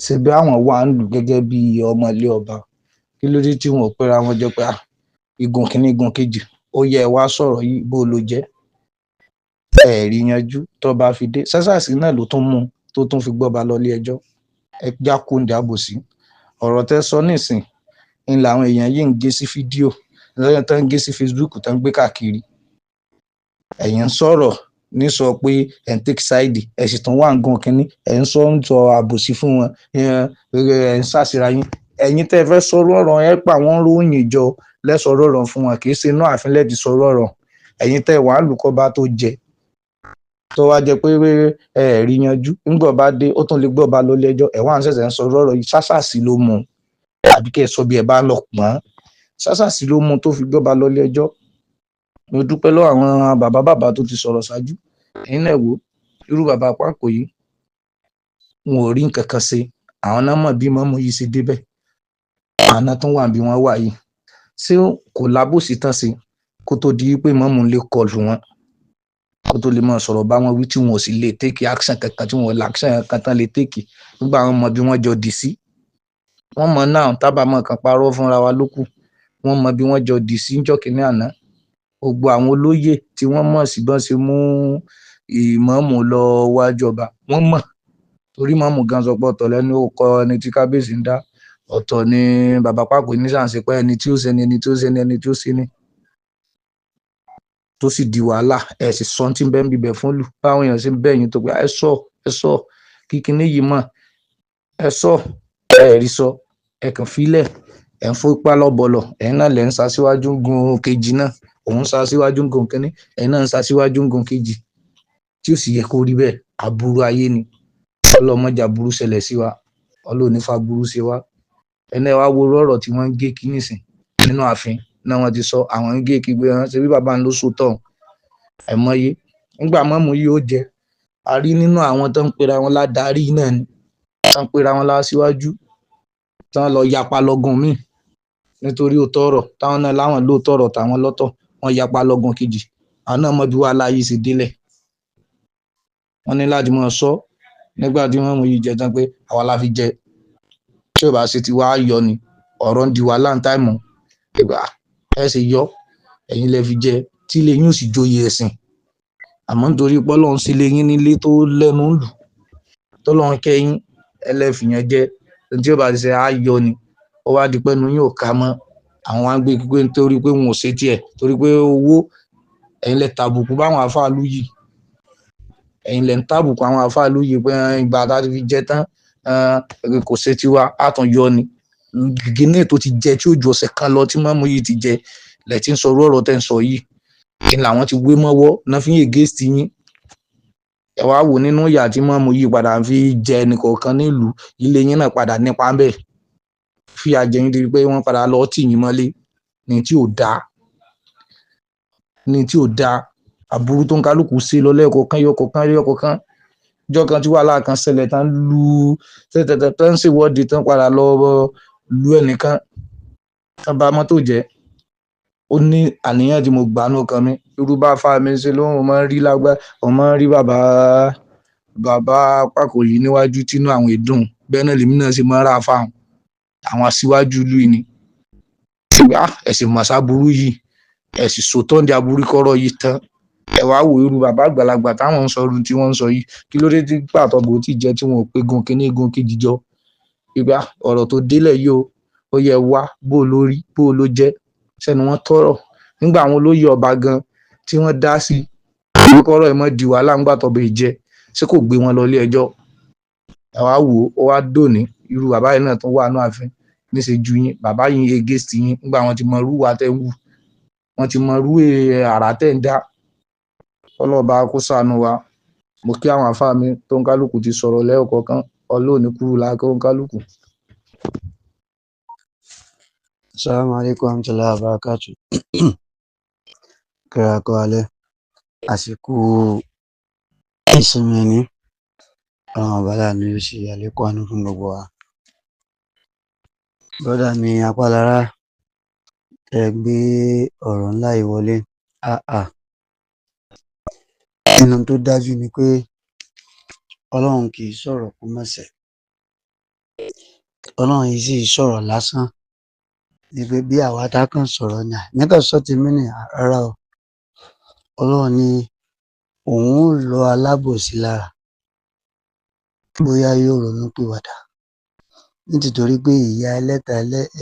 ṣe bí àwọn wà ń lù gẹ́gẹ́ bí ọmọ ilé ọba, kí ló dé tí wọn ò pera wọn jọ pé, ah, igun kìíní, igun kejì, ó yẹ ẹ wá sọ̀rọ̀ yìí, bó ló jẹ́ ẹ rí yanjú tó bá fi dé sásàsì náà ló tún mú un tó tún fi gbọ́ba lọ ilé ẹjọ́. Ẹ já kóńdé àbòsí. Ọ̀rọ̀ tẹ́ sọ nísìn ń làwọn èèyàn yìí ń gé sí fídíò lọ́yọ̀ tó ń gé sí Facebook tó ń gbé káàkiri. Ẹ̀yin ń sọ̀rọ̀ ní sọ pé ẹ̀ ń take side, ẹ̀ sì tún wà ń gan kínní, ẹ̀ ń sọ ń sọ àbòsí fún wọn, ẹ̀ ń ṣàṣìra yín. Ẹ̀yin tẹ́ ẹ fẹ́ sọ̀rọ̀ ọ̀rọ̀ ẹ pa wọ́n ròyìn jọ lẹ́sọ̀rọ̀ ọ̀rọ̀ fún wọn, kì í ṣe inú ààfin lẹ́ẹ̀dì sọ̀rọ̀ ọ̀rọ̀. Ẹ̀yin tẹ́ wàá lùkọ́ bá tó jẹ tó wá jẹ pé ẹ rí yanjú, ńgbọ̀ bá dé, ó tún lè gbọ́ bá lọ lẹ́jọ́. Ẹ̀ wá ń ṣẹ̀ṣẹ̀ ń sọ̀rọ̀ ọ̀rọ̀ yìí. Ṣáṣàṣì ló mú un, àbí kẹ́ ẹ sọ bí ẹ bá lọ pọ́n ṣáṣàṣì ló mú un tó fi gbọ́ bá lọ lẹ́jọ́. Mo dúpẹ́ lọ́wọ́ àwọn bàbá bàbá tó ti sọ̀rọ̀ ṣáájú. Ẹ̀yin náà wò, irú bàbá Pákó yìí, wọn ò rí nǹkan kan ṣe. Àwọn náà mọ̀ bí mọ́mú yìí ṣe débẹ̀, àná tó wà bí wọ́n wà yìí. Ṣé kò lábòsí tán sí kó tó di pé mọ́mú lè kọlù wọn, kó tó lè máa sọ̀rọ̀ bá wọn wí, tí wọn ò sì lè take action kankan, tí wọn ò l'action kankan tán lè take nígbà wọn mọ bí wọ́n jọ dì sí? Wọ́n mọ̀ náà, tábàámọ̀ kan parọ́ fúnra wa ló kù. Wọ́n mọ bí wọ́n jọ dì sí níjọ́ kínní àná. Gbogbo àwọn olóyè tí wọ́n mọ̀ sí bọ́n ṣe mú ìmáàmù lọ wájú ọba, wọ́n mọ̀, torí ìmáàmù gan sọ pé ọ̀tọ̀ lẹ́nu ó kọ ẹni tí kábíyèsí ń dá. Ọ̀tọ̀ ni bàbá Pákó ní sàǹsì pé ẹni tí ó ṣe ni, ẹni tí ó ṣe ni, ẹni tí ó ṣe ni, tó sì di wàhálà. Ẹ sì sọ tí ń bẹ́ ń bibẹ̀ fún lù báwọn èèyàn ṣe ń bẹ̀ yín tó pé ẹ sọ, ẹ sọ kíkiní yìí mọ̀, ẹ sọ, ẹ rí sọ, ẹ kàn fílẹ̀, ẹ ń fipá lọ́bọlọ̀. Ẹ̀yin náà lẹ̀ ń sa síwájú gun kejì náà, òun ń sa síwájú gun kínní, ẹ̀yin náà ń sa síwájú gun kejì, tí ó sì yẹ kó rí bẹ́ẹ̀. Aburú ayé ni, ọlọ́mọjà burú ṣẹlẹ̀ sí wa, ọlọ́ọ̀ní fa burú ṣe wá. Ẹni ẹ wá wo ọ̀rọ̀ tí wọ́n ń gé kí nìsín nínú ààfin náà, wọ́n ti sọ àwọn ń gé kí gbé wọn ṣe bí bàbá ń lọ sóòótọ́ ẹ̀mọye nígbà mọ́mú yìí ó jẹ. A rí nínú àwọn tó ń pera wọn ládarí náà ni, tó ń pera wọn láṣíwájú, tó ń lọ yapa lọ́gùn míì nítorí òótọ́ ọ̀rọ̀ táwọn náà láwọn lóòótọ́ ọ̀rọ̀ táwọn lọ́tọ̀, wọ́n yapa lọ́gùn kejì. Àwọn náà mọ bí wàhálà yìí ṣe délẹ̀. Wọ́n ní láti máa sọ nígbà tí wọ́n mú yìí jẹ tán pé àwa la fi jẹ, tí ò bá ṣe ti wá yọ ni ọ̀rọ̀ ń di wàhálà ń táìmù ìgbà ẹ ṣe yọ, ẹ̀yin lẹ fi jẹ, tí ilé yín ò sì joyè ẹ̀sìn. Àmọ́ nítorí pé Ọlọ́run sí ilé yín nílé tó lẹ́nu ń lù, tọ́lọ́run kẹ́yìn ẹlẹ́fìyàn jẹ, tí ó bá ṣe á yọ ni, ó wá di pé ẹnu yín ò ká mọ́. Àwọn wá ń gbé pé nítorí pé wọn ò ṣe tiẹ̀, torí pé owó, ẹ̀yin lẹ tàbùkù báwọn àáfàá yìí, ẹ̀yin lẹ ń tàbùkù àwọn àáfàá yìí pé ìgbà tá a ti fi jẹ tán kò ṣe tiwa, á tún yọ ni. Gíní tó ti jẹ tí ó ju ọ̀sẹ̀ kan lọ tí mọ́mú yìí ti jẹ lẹ̀ tí ń sọ orú ọ̀rọ̀ tẹ́ ń sọ yìí, kí ni làwọn ti wé mọ́wọ́ náà fi ń against yín. Ẹ wá wò nínú ìyà tí mọ́mú yìí padà ń fi jẹ ẹnìkọ̀ọ̀kan nílùú, ilé yín náà padà nípa ń bẹ̀ fi àjẹyìn di pé wọ́n padà lọ tì yín mọ́lé ní tí ò dáa, ní tí ò dáa. Aburú tó ń kálukú ṣe lọ lẹ́ẹ̀kọ̀ọ̀kan yọkọ̀ọ̀kan yọkọ̀ọ̀kan. Ìjọ kan tí wàhálà kan ṣẹlẹ̀ tán lu tẹ́tẹ́tẹ́ tán ṣèwọ́de tán padà lọ lu ẹnìkan tán bà mọ́tò jẹ́. Ó ní àníyàn tí mo gbà nù ọkàn mi, irú bá fa mi ṣe lóhùn máa ń rí lágbá, òun máa ń rí bàbá bàbá Pákó yìí níwájú tínú àwọn ìdùn bẹ́ẹ̀ náà lèmi náà ṣe máa ń rà fáwọn àwọn aṣíwájú ìlú yìí ni. Ẹ̀sìn màṣá burú yìí, ẹ̀sìn sòtọ́ ní aburú kọ́rọ̀ yìí tán. Ẹ wá wo irú bàbá àgbàlagbà táwọn ń sọ irú tí wọ́n ń sọ yìí, kí ló dé tí pàtó bò tí jẹ́ tí wọn ò pé gun kínní gun kejì jọ ìgbà ọ̀rọ̀ tó délẹ̀ yìí o, ó yẹ wá bó lórí bó ló jẹ́ sẹ́nu wọn tọrọ nígbà àwọn olóyè ọba gan tí wọ́n dá sí i kọ́rọ̀ ẹ̀ mọ́ di wàhálà ńgbà tó bẹ̀ jẹ́, ṣé kò gbé wọn lọ ilé ẹjọ́? Ẹ wá wò ó wá dòní irú bàbá yìí náà tó wà ní ààfin níṣẹ́ ju yín, bàbá yìí against yín nígbà wọn ti mọ irú wa tẹ́ ń wù, wọ́n ti mọ irú àrà tẹ́ ń dá. Ọlọ́ọ̀bá kó ṣàánú wa. Mo kí àwọn àfáà mi tó ń kálukú ti sọ̀rọ̀ lẹ́ẹ̀kọ̀ọ̀kan, ọlọ́ọ̀ni kúrú la kó ń kálukú. Assalamu alaikum warahmatullahi wabarakatuh. Kíra kó alẹ́, àsìkò ìsinmi ni ọlọ́run ọba láàánú yóò ṣe àlékún àánú fún gbogbo wa. Brọ́dà mi Apálára, ẹ gbé ọ̀rọ̀ ńlá yìí wọlé. Àà, nínú tó dájú ni pé Ọlọ́run kì í sọ̀rọ̀ kó má ṣẹ. Ọlọ́run yìí sì sọ̀rọ̀ lásán ni pé bí àwa tá kàn sọ̀rọ̀ ni nígbà sọ ti mí ní rárá o. Ọlọ́run ní òun ó lọ alábòsí lára bóyá yóò ronú pìwàdà, nítorí pé ìyà ẹlẹ́ta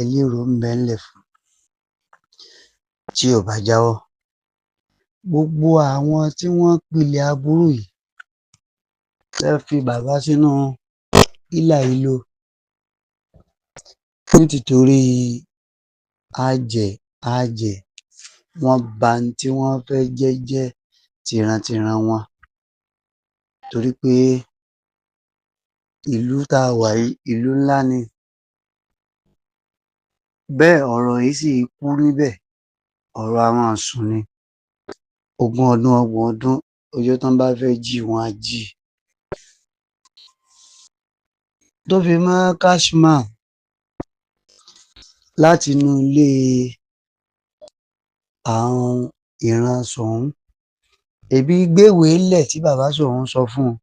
ẹlẹ́rọ ń bẹ ńlẹ̀ fún tí ò bá jáwọ́. Gbogbo àwọn tí wọ́n pilẹ̀ aburú yìí fẹ́ fi bàbá sínú hílàhílo nítorí àjẹ́ àjẹ́, wọ́n ba n tí wọ́n fẹ́ jẹ́ jẹ́ tìrantìran wọn, torí pé ìlú tá a wà yìí ìlú ńlá ni. Bẹ́ẹ̀ ọ̀rọ̀ yìí sì kú níbẹ̀, ọ̀rọ̀ a máa sùn ni. Ogún ọdún, ọgbọ̀n ọdún, ọjọ́ tán bá fẹ́ jí wọn á jí. Tó fi mọ́ Cashman láti inú ilé àwọn ìran Ṣọ̀ún, ẹbí gbéwèé lẹ̀ tí bàbá Ṣọ̀ún sọ fún un.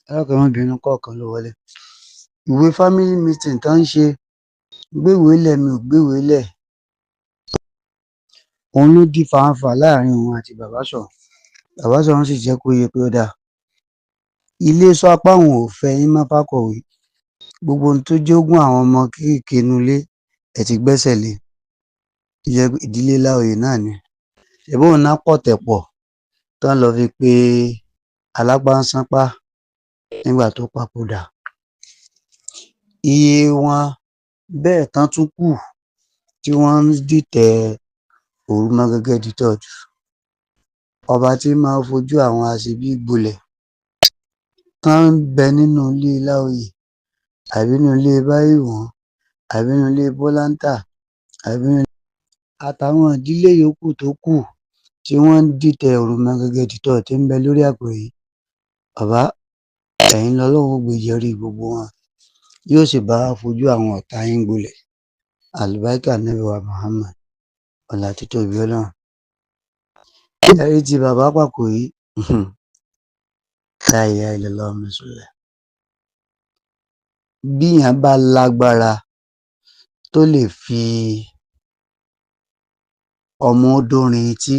Ẹ dákun, ẹ má bínú, kọ̀ọ̀kan ló wọlé. Ìwé family meeting tán ń ṣe, gbéwèé lẹ̀ mi ò gbéwèé lẹ̀. Òun ló di fàǹfà láàrin òun àti bàbá Ṣọ̀ún. Bàbá Ṣọ̀ún sì jẹ́ kó yé pé ó dáa. Ilé sọ apá òun ò fẹ́ yín mọ́ Fákọ̀wé. Gbogbo ohun tó jogún àwọn ọmọ kéékèèké inú ilé ẹ ti gbẹ́sẹ̀ lé. Ìjẹ́ ìdílé Láoyè náà ni. Ṣèbí òun náà pọ̀tẹ̀ pọ̀ tán lọ fi pe alápáǹsánpá nígbà tó papòdà. Iye wọn bẹ́ẹ̀ tán tún kù tí wọ́n ń dìtẹ̀ Òrùmọgẹgẹ the third. Ọba tí máa ń fojú àwọn aṣebi gbolẹ̀ tán ń bẹ nínú ilé Láoyè àbí nínú ilé Báyìwọ̀n àbí nínú ilé Bọ́láńtà àbí nínú àtàwọn ìdílé yòókù tó kù tí wọ́n ń dìtẹ̀ Òrùmọgẹgẹ the third tí ń bẹ lórí àpèrè yìí. Bàbá, ẹ̀yin lọ́lọ́run ó gbé jẹ́rí gbogbo wọn, yóò sì bá wa fojú àwọn ọ̀tá yín gbolẹ̀. Àlùbáríkà Ànábì wa Muhammad, ọlá títóbi Ọlọ́run. Ẹ rí ti bàbá Pàkó yìí, la ilaha illallah Rasulullah. Bíyàn bá lágbára tó lè fi ọmọ odó rin etí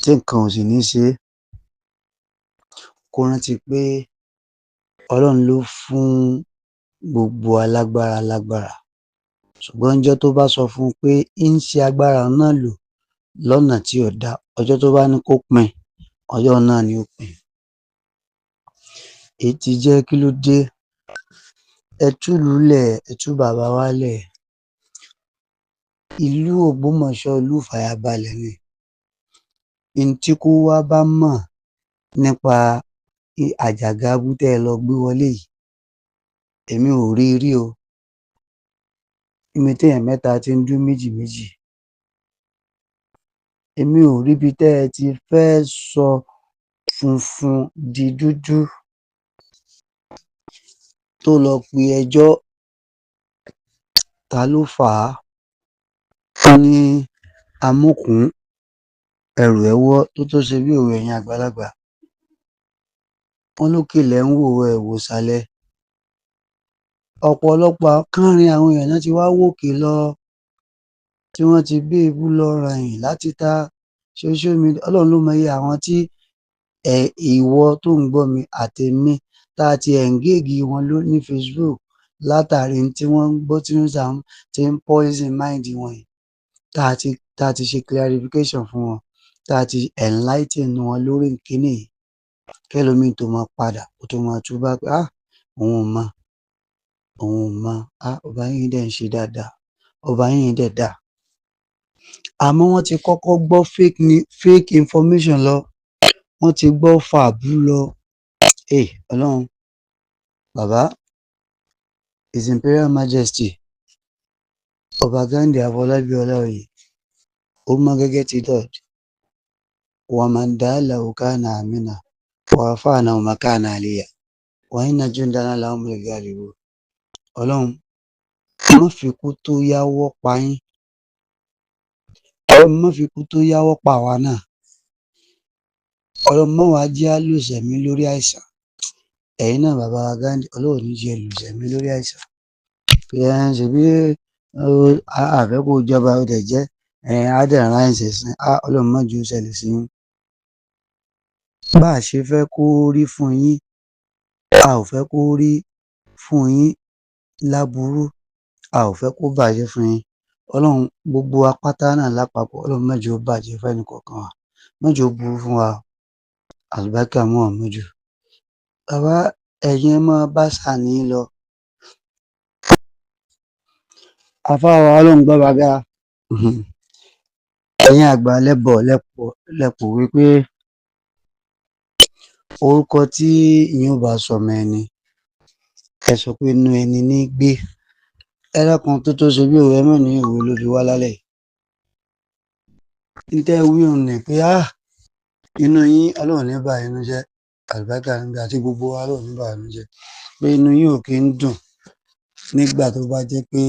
tí nǹkan ò sì ní ṣe é, kó rántí pé Ọlọ́run ló fún gbogbo alágbára lágbára. Ṣùgbọ́n ọjọ́ tó bá sọ fún un pé ń ṣe agbára náà lò lọ́nà tí ò dáa, ọjọ́ tó bá ní kó pín, ọjọ́ náà ni ó pín. Èyí ti jẹ́ kí ló dé? Ẹ túlùú lẹ̀, ẹ tú bàbá wa lẹ̀. Ìlú Ògbómọ̀ṣọ́ ìlú ìfàyàbalẹ̀ ni. N tí kó wá bá mọ̀ nípa àjàgà abú tẹ́ ẹ lọ gbé wọlé yìí, èmi ò rí rí o. Níbi téèyàn mẹ́ta ti ń dún méjì méjì. Èmi ò ríbi tẹ́ ẹ ti fẹ́ sọ funfun di dúdú tó lọ pe ẹjọ́. Ta ló fà á? Wọ́n ní amúkùn-ún ẹrù ẹ̀ wọ́ tó tó ṣe bí òwe ẹ̀yin àgbàlagbà. Wọ́n lókè lẹ̀ ń wò, ẹ wò ìsàlẹ̀. Ọ̀pọ̀lọpọ̀ kánrin àwọn èèyàn náà ti wá wòkè lọ, tí wọ́n ti gbé ebú lọ ràyìn láti ta social media. Ọlọ́run ló mọ iye àwọn tí ẹ ìwọ tó ń gbọ́ mi àtèmi tá a ti engage wọn ló ní Facebook látàrí tí wọ́n ń gbọ́ tí wọ́n ti ń poison mind wọn yìí, tá a ti ṣe clarification fún wọn, tá a ti enlighten wọn lórí kíní yìí, kẹ́lòmíì tó máa padà kó tó máa túbá pé ah, òun ò mọ̀, òun ò mọ̀, ah, ọba yìí dẹ̀ ń ṣe dáadáa, ọba yìí dẹ̀ dáa. Àmọ́ wọ́n ti kọ́kọ́ gbọ́ fake ni fake information lọ, wọ́n ti gbọ́ fàbú lọ. Hey, Ọlọ́run, bàbá His Imperial Majesty Ọba Ghandi Afọlábí Ọláoyè Òrùmọgẹgẹ the third, wa man dalahu kana amina wa rafa'nahu makana aliyya wa inna jundana lahumul ghalibun. Ọlọ́run má fi kú tó yáwọ́ pa yín, Ọlọ́run má fi kú tó yáwọ́ pa àwa náà, Ọlọ́run má wàá jẹ́ á lòsẹ̀mí lórí àìsàn. Ẹ̀yin náà bàbá wa Ghandi, Ọlọ́run ò ní jẹ́ ẹ lòsẹ̀mí lórí àìsàn. Pé ẹ ṣebí a fẹ́ kó jọba ó dẹ̀ jẹ́ á dẹ̀ rán àìsàn sí i, Ọlọ́run má jẹ́ ó ṣẹlẹ̀ sí yín. Bá a ṣe fẹ́ kó rí fún yín, a ò fẹ́ kó rí fún yín láburú, a ò fẹ́ kó bàjẹ́ fún yín. Ọlọ́run gbogbo wa pátá náà lápapọ̀, Ọlọ́run má jẹ́ ó bàjẹ́ fẹ́nì kọ̀ọ̀kan wa, má jẹ́ ó burú fún wa. Àlùbáríkà Muhammadu. Bàbá, ẹ̀yin ẹ máa bá sàní lọ. Àfáà wa, Ọlọ́run gbọ́ bàbá. Ẹ̀yin àgbà lẹ́bọ̀ lẹ́pọ̀ lẹ́pọ̀ wípé orúkọ tí ìyẹn ò bá sọmọ ẹni, ẹ sọ pé inú ẹni ní gbé. Ẹ dákun tó tó ṣe bí òwe, ẹ mọ̀ ní òwe ló fi wá lálẹ́ yìí. N tẹ́ wí òun ni pé ah, inú yín Ọlọ́run ní bà inú jẹ́, àlùbáríkà níbi àti gbogbo wa Ọlọ́run ní bà inú jẹ́. Pé inú yín ò kí ń dùn nígbà tó bá jẹ́ pé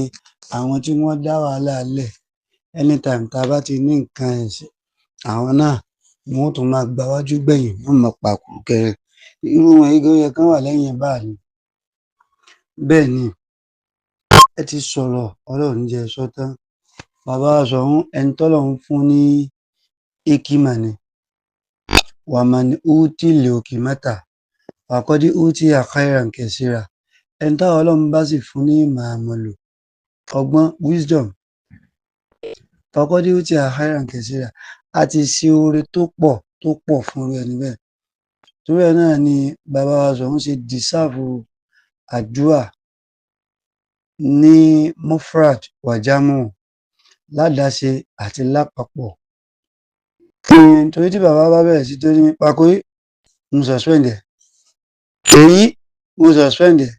àwọn tí wọ́n dá wàhálà lẹ̀ anytime tá a bá ti ní nǹkan ẹ̀sìn, àwọn náà ni wọ́n tún máa gbáwájú gbẹ̀yìn, wọ́n máa pàkúrú kẹrẹ. Irú wọn yìí gan yẹ kán wà lẹ́yìn báà ni. Bẹ́ẹ̀ ni, ẹ ti sọ̀rọ̀, Ọlọ́run jẹ́ ẹ sọ tán. Bàbá wa Ṣọ̀ún, ẹni tọ́lọ́run fún ní hikima ni. Wàmán útìlì òkè mẹ́ta, wàkọ́dí útì àkàìràn kẹsìrà. Ẹni táwọn Ọlọ́run bá sì fún ní ìmọ̀ àmọ̀lò, ọgbọ́n, wisdom, faqad utiya khairan kaseera, a ti ṣe oore tó pọ̀ tó pọ̀ fún irú ẹni bẹ́ẹ̀. Torí ẹ̀ náà ni bàbá wa Ṣọ̀ún ṣe dìsáàfù àdúà ní mufrad wàjámù, ládàáṣe àti lápapọ̀. Torí tí bàbá bá bẹ̀rẹ̀ sí tó ní pàkóyí, mo suspend ẹ̀, èyí mo suspend ẹ̀,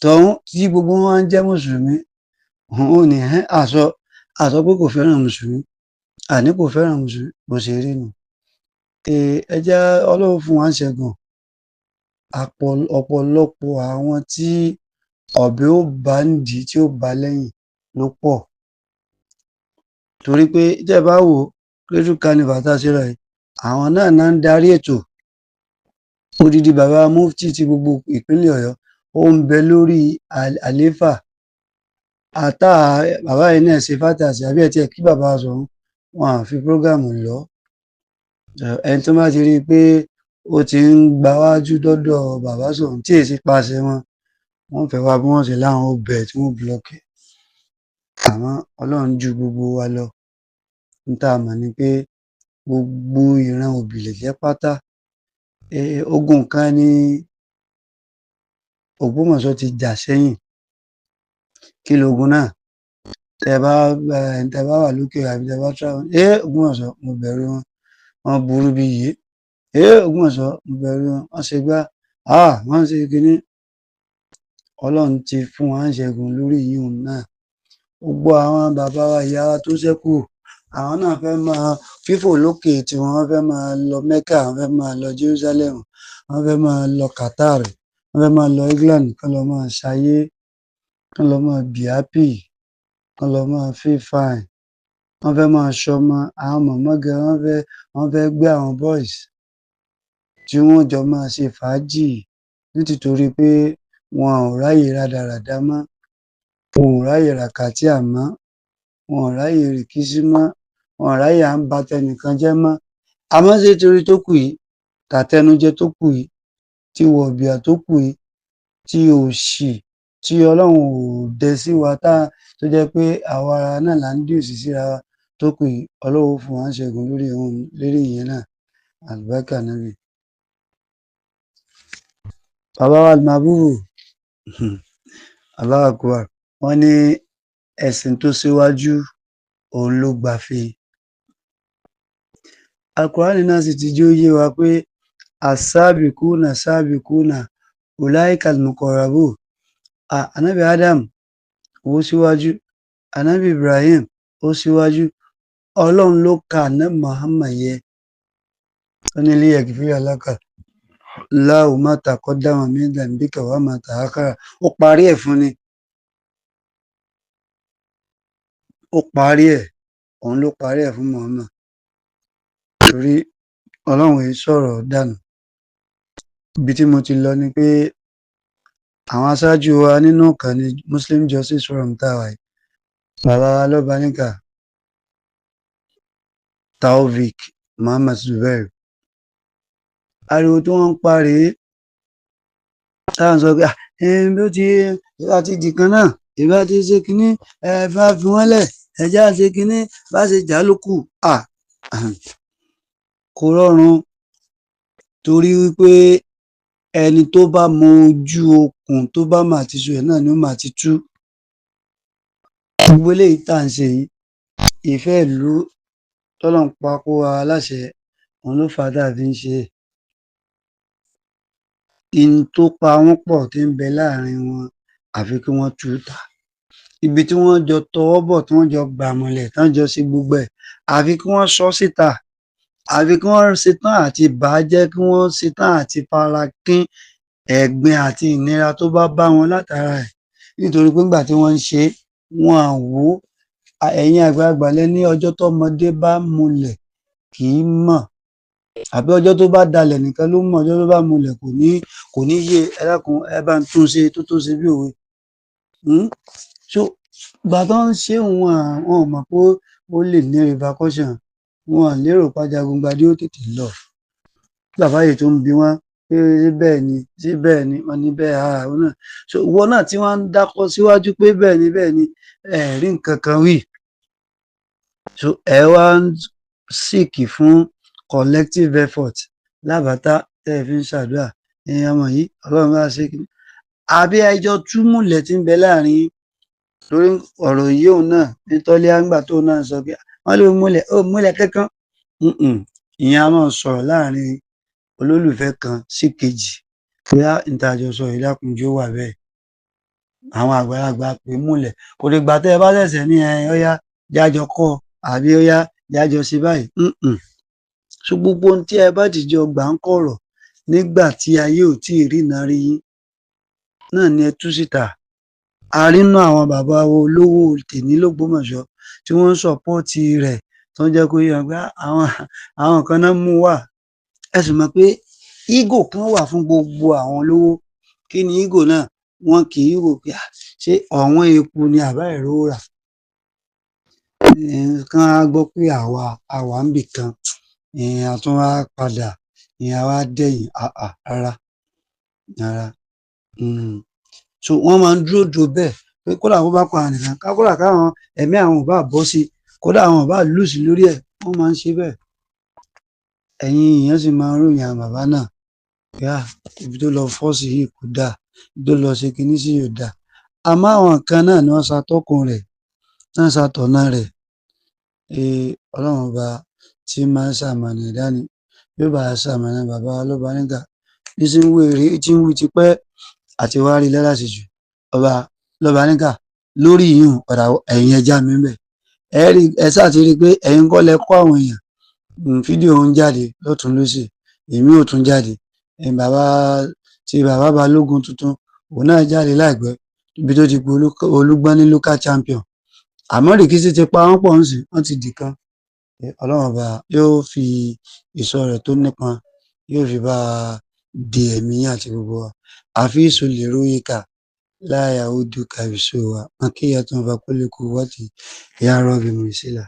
tọ̀hún tí gbogbo wọn ń jẹ́ mùsùlùmí, òun ò ní àsọ àsọ pé kò fẹ́ràn mùsùlùmí, àní kò fẹ́ràn mùsùlùmí, bó ṣe rí nù. Ẹ jẹ́ Ọlọ́run fún wa ń ṣẹ́gun. Ọ̀pọ̀lọpọ̀ àwọn tí ọ̀bẹ ó bá ń dì tí ó bá lẹ́yìn ló pọ̀. Torí pé tẹ́ ẹ bá wò ó, Cradle Carnival tá a ṣe lọ yìí, àwọn náà náà ń darí ètò. Odidi bàbá mufti ti gbogbo ìpínlẹ̀ Ọ̀yọ́ ó ń bẹ lórí àlééfà. Àtà bàbá yìí náà ṣe fátà sí àbí ẹ tiẹ̀ kí bàbá Ṣọ̀ún, wọn à fi prógámù lọ. Ẹni tó bá ti rí i pé ó ti ń gbáwájú dọ́dọ̀ bàbá Ṣọ̀ún tí èsì paṣẹ wọn, wọ́n fẹ́ wá bí wọ́n ṣe láwọn ó bẹ̀ tí wọ́n búlọ́ọ̀kì. Àmọ́ Ọlọ́run ju gbogbo wa lọ. N tá a mọ̀ ni pé gbogbo ìran òbílẹ̀jẹ́ pátá, ogun kan ní Ògbómọ̀ṣọ́ ti jà sẹ́yìn. Kí logun náà? Tẹ́ bá tẹ́ bá wà lókè àbí tẹ́ bá travel, Ògbómọ̀ṣọ́ mo bẹ̀rù wọn, wọ́n burú bí yìí. Ògbómọ̀ṣọ́ mo bẹ̀rù wọn, wọ́n ṣe gbá, wọ́n ṣe kinní. Ọlọ́run ti fún wa ń ṣẹ́gun lórí ìyún náà. Gbogbo àwọn bàbá wa, ìyá wa tó ṣẹ́kù, àwọn náà fẹ́ máa fífò lókè tí wọ́n fẹ́ máa lọ Mecca, wọ́n fẹ́ máa lọ Jerusalem, wọ́n fẹ́ máa lọ Qatar, wọ́n fẹ́ máa lọ England, kán lọ máa ṣayé, kán lọ máa be happy, kán lọ máa feel fine. Wọ́n fẹ́ máa ṣọmọ, àwọn mọ̀mọ́ gan wọ́n fẹ́ gbé àwọn boys tí wọ́n jọ máa ṣe fàájì, nítorí pé wọn ò ráyè rádaràda mọ́, wọn ò ráyè ràkàtíà mọ́, wọn ò ráyè rìkíṣí mọ́, wọn ò ráyè à ń ba tẹnìkan jẹ́ mọ́. Àmọ́ ṣé torí tó kù yìí, tàtẹnujẹ tó kù yìí, tí wọ̀bìà tó kù yìí, tí òṣì tí Ọlọ́run ò dẹ sí wa tá tó jẹ́ pé àwa ara náà là ń dí òṣì síra wa tó kù yìí, Ọlọ́run ó fún wa ń ṣẹ́gun lórí òun lérí ìyẹn náà. Àlùbáríkà Nábì. Bàbá wa Almabubu, Allahu Akbar, wọ́n ní ẹ̀sìn tó síwájú òun ló gbàfe. Alkùránì náà sì ti jẹ́ ó yé wa pé as-sabiquna sabiquna ulaika al-muqarrabun. Ànábì Adam ó síwájú, Ànábì Ibrahim ó síwájú, Ọlọ́run ló ka Ànábì Muhammad yẹ. Ó ní liyaghfira laka Allahu ma taqaddama min dhanbika wa ma ta'akhkhara. Ó parí ẹ̀ fún ni. Ó parí ẹ̀, òun ló parí ẹ̀ fún Muhammad. Torí Ọlọ́run yìí sọ̀rọ̀ dànù. Ibi tí mo ti lọ ni pé àwọn aṣáájú wa nínú ìkànnì Muslim Justice Forum tá a wà yìí, bàbá wa Lọ́baníkà Taofik Muhammad Zubair, ariwo tí wọ́n ń pa rèé, táwọn sọ pé bí ó ti ìbá ti dì kan náà, ìbá ti ṣe kínní, ẹ bá fi wọ́n lẹ̀, ẹ já ṣe kínní, bá ṣe jà ló kù. Kò rọrùn, torí wípé ẹni tó bá mọ ojú okùn tó bá mà ti so ẹ̀ náà ni ó mà ti tú. Gbogbo eléyìí tá à ń ṣe yìí, ìfẹ́ ìlú tọ́lọ́run pa kó wa láṣẹ, òun ló fà á tá a fi ń ṣe é. In tó pa wọ́n pọ̀ tí ń bẹ láàrin wọn, àfi kí wọ́n tú ta. Ibi tí wọ́n jọ tọwọ́ bọ̀, tí wọ́n jọ gbàmọ̀lẹ̀, tí wọ́n jọ ṣe gbogbo ẹ̀, àfi kí wọ́n sọ síta, àfi kí wọ́n ṣetán àti bà á jẹ́, kí wọ́n ṣetán àti fara kín ẹ̀gbin àti ìnira tó bá bá wọn látara ẹ̀. Nítorí pé nígbà tí wọ́n ń ṣe é, wọn à wò ó. Ẹ̀yin àgbàlagbà lẹ ní ọjọ́ tọ́mọdé bá mulẹ̀ kì í mọ̀, àbí ọjọ́ tó bá dalẹ̀ nìkan ló mọ̀, ọjọ́ tó bá mulẹ̀ kò ní yé. Ẹ dákun, ẹ bá ń tún ṣe tó tó ṣe bí òwe. So ìgbà tó ń ṣe wọn ò mọ̀ pé ó lè ní repercussion, wọn lérò pé Ajagungbadé ó tètè lọ. Bàbá yìí tó ń bi wọ́n pé Pé ṣé bẹ́ẹ̀ ni, ṣé bẹ́ẹ̀ ni, wọ́n ní bẹ́ẹ̀, ah, òun náà. So ìwọ náà tí wọ́n ń dákọ síwájú pé bẹ́ẹ̀ ni, bẹ́ẹ̀ ni, ẹ rí nǹkan kan wí. So ẹ wá ń seek fún collective effort lábàtà tẹ́ ẹ fi ń ṣàdúrà. Ẹ̀yin ọmọ yìí, Ọlọ́run bá ṣe kíní. Àbí ẹjọ́ túmùlẹ̀ tí ń bẹ láàrin yín torí ọ̀rọ̀ yìí òun náà ní tọ́lé àgbà tó náà sọ pé wọ́n lè múlẹ̀ ó múlẹ̀ kankan. Ìyẹn a máa sọ̀rọ̀ láàrin olólùfẹ́ kan sí kejì bóyá ìtajọ sọ ìdákunjú wà bẹ́ẹ̀. Àwọn àgbàlagbà pè múlẹ̀, kò lè gbà tẹ́ ẹ bá ṣẹ̀ṣẹ̀ ní ẹ ó yá jájọ kọ́ àbí ó yá jájọ ṣe báyìí. So gbogbo ohun tí ẹ bá dìjọ gbà ń kọ̀rọ̀ nígbà tí ayé ò tíì rína rí yín náà ni ẹ tú síta. A rí nínú àwọn bàbá wa olówó tèní lÓgbómọ̀ṣọ́ tí wọ́n ń support rẹ̀, tó ń jẹ́ kó yé wọn pé àwọn kan náà mú wá. Ẹ sì mọ̀ pé ego kan wà fún gbogbo àwọn olówó. Kí ni ego náà? Wọn kì í rò pé ṣé ọ̀wọ́n epo ni àbá ìrówó rà. Kán á gbọ́ pé àwa a wà níbì kan, a tún wá padà, a wá dẹ̀yìn, àà, rárá, rárá. So wọ́n máa ń dúró dúró bẹ́ẹ̀ pé kódà bó bá kọ àwọn nìkan, ká kódà káwọn ẹ̀mí àwọn ò bá bọ́ sí, kódà àwọn ò bá lose lórí ẹ̀, wọ́n máa ń ṣe bẹ́ẹ̀. Ẹ̀yin èèyàn sì máa ń ròyìn àwọn bàbá náà pé ibi tó lọ fọ́ sí yìí kò dáa, ibi tó lọ ṣe kinní sí yìí ò dáa. Àmọ́ àwọn kan náà ni wọ́n ṣatọ́kùn rẹ̀, náà ṣatọ̀nà rẹ̀. Ọlọ́run ọba tí máa ń ṣamọ̀nà ẹ̀dá ni, yóò bá wa ṣamọ̀nà bàbá wa Lọ́balẹ́ńkà. Bí ṣe ń wí rí, tí ń wí tipẹ́ àti wá rí lálàsejù. Ọba Lọ́balẹ́ńkà lórí ìyún ọ̀dà ẹ̀yìn ẹja mi ńbẹ̀. Ẹ rí, ẹ ṣáà ti rí i pé ẹ̀yin kọ́ lẹ kọ́ àwọn èèyàn. Fídíò ń jáde lọ́tùn lósì, èmi ò tún jáde. Bàbá tí bàbá Balógun tuntun, òun náà jáde láìpẹ́ níbi tó ti pe Olúgbọ́n ní local champion. Àmọ́ rìkíṣí ti pa wọ́n pọ̀ ńsìn, wọ́n ti dìkan. Ọlọ́run ọba yóò fi ìṣọ́ rẹ̀ tó nípọn, yóò fi bá a de ẹ̀mí àti gbogbo wa. Àfíìsù lè róyìíkà láyà ó dùkà ìṣó wa. Makíyàtun fakúlẹ̀kù wọ́tì ya rọ́bì mùsílà.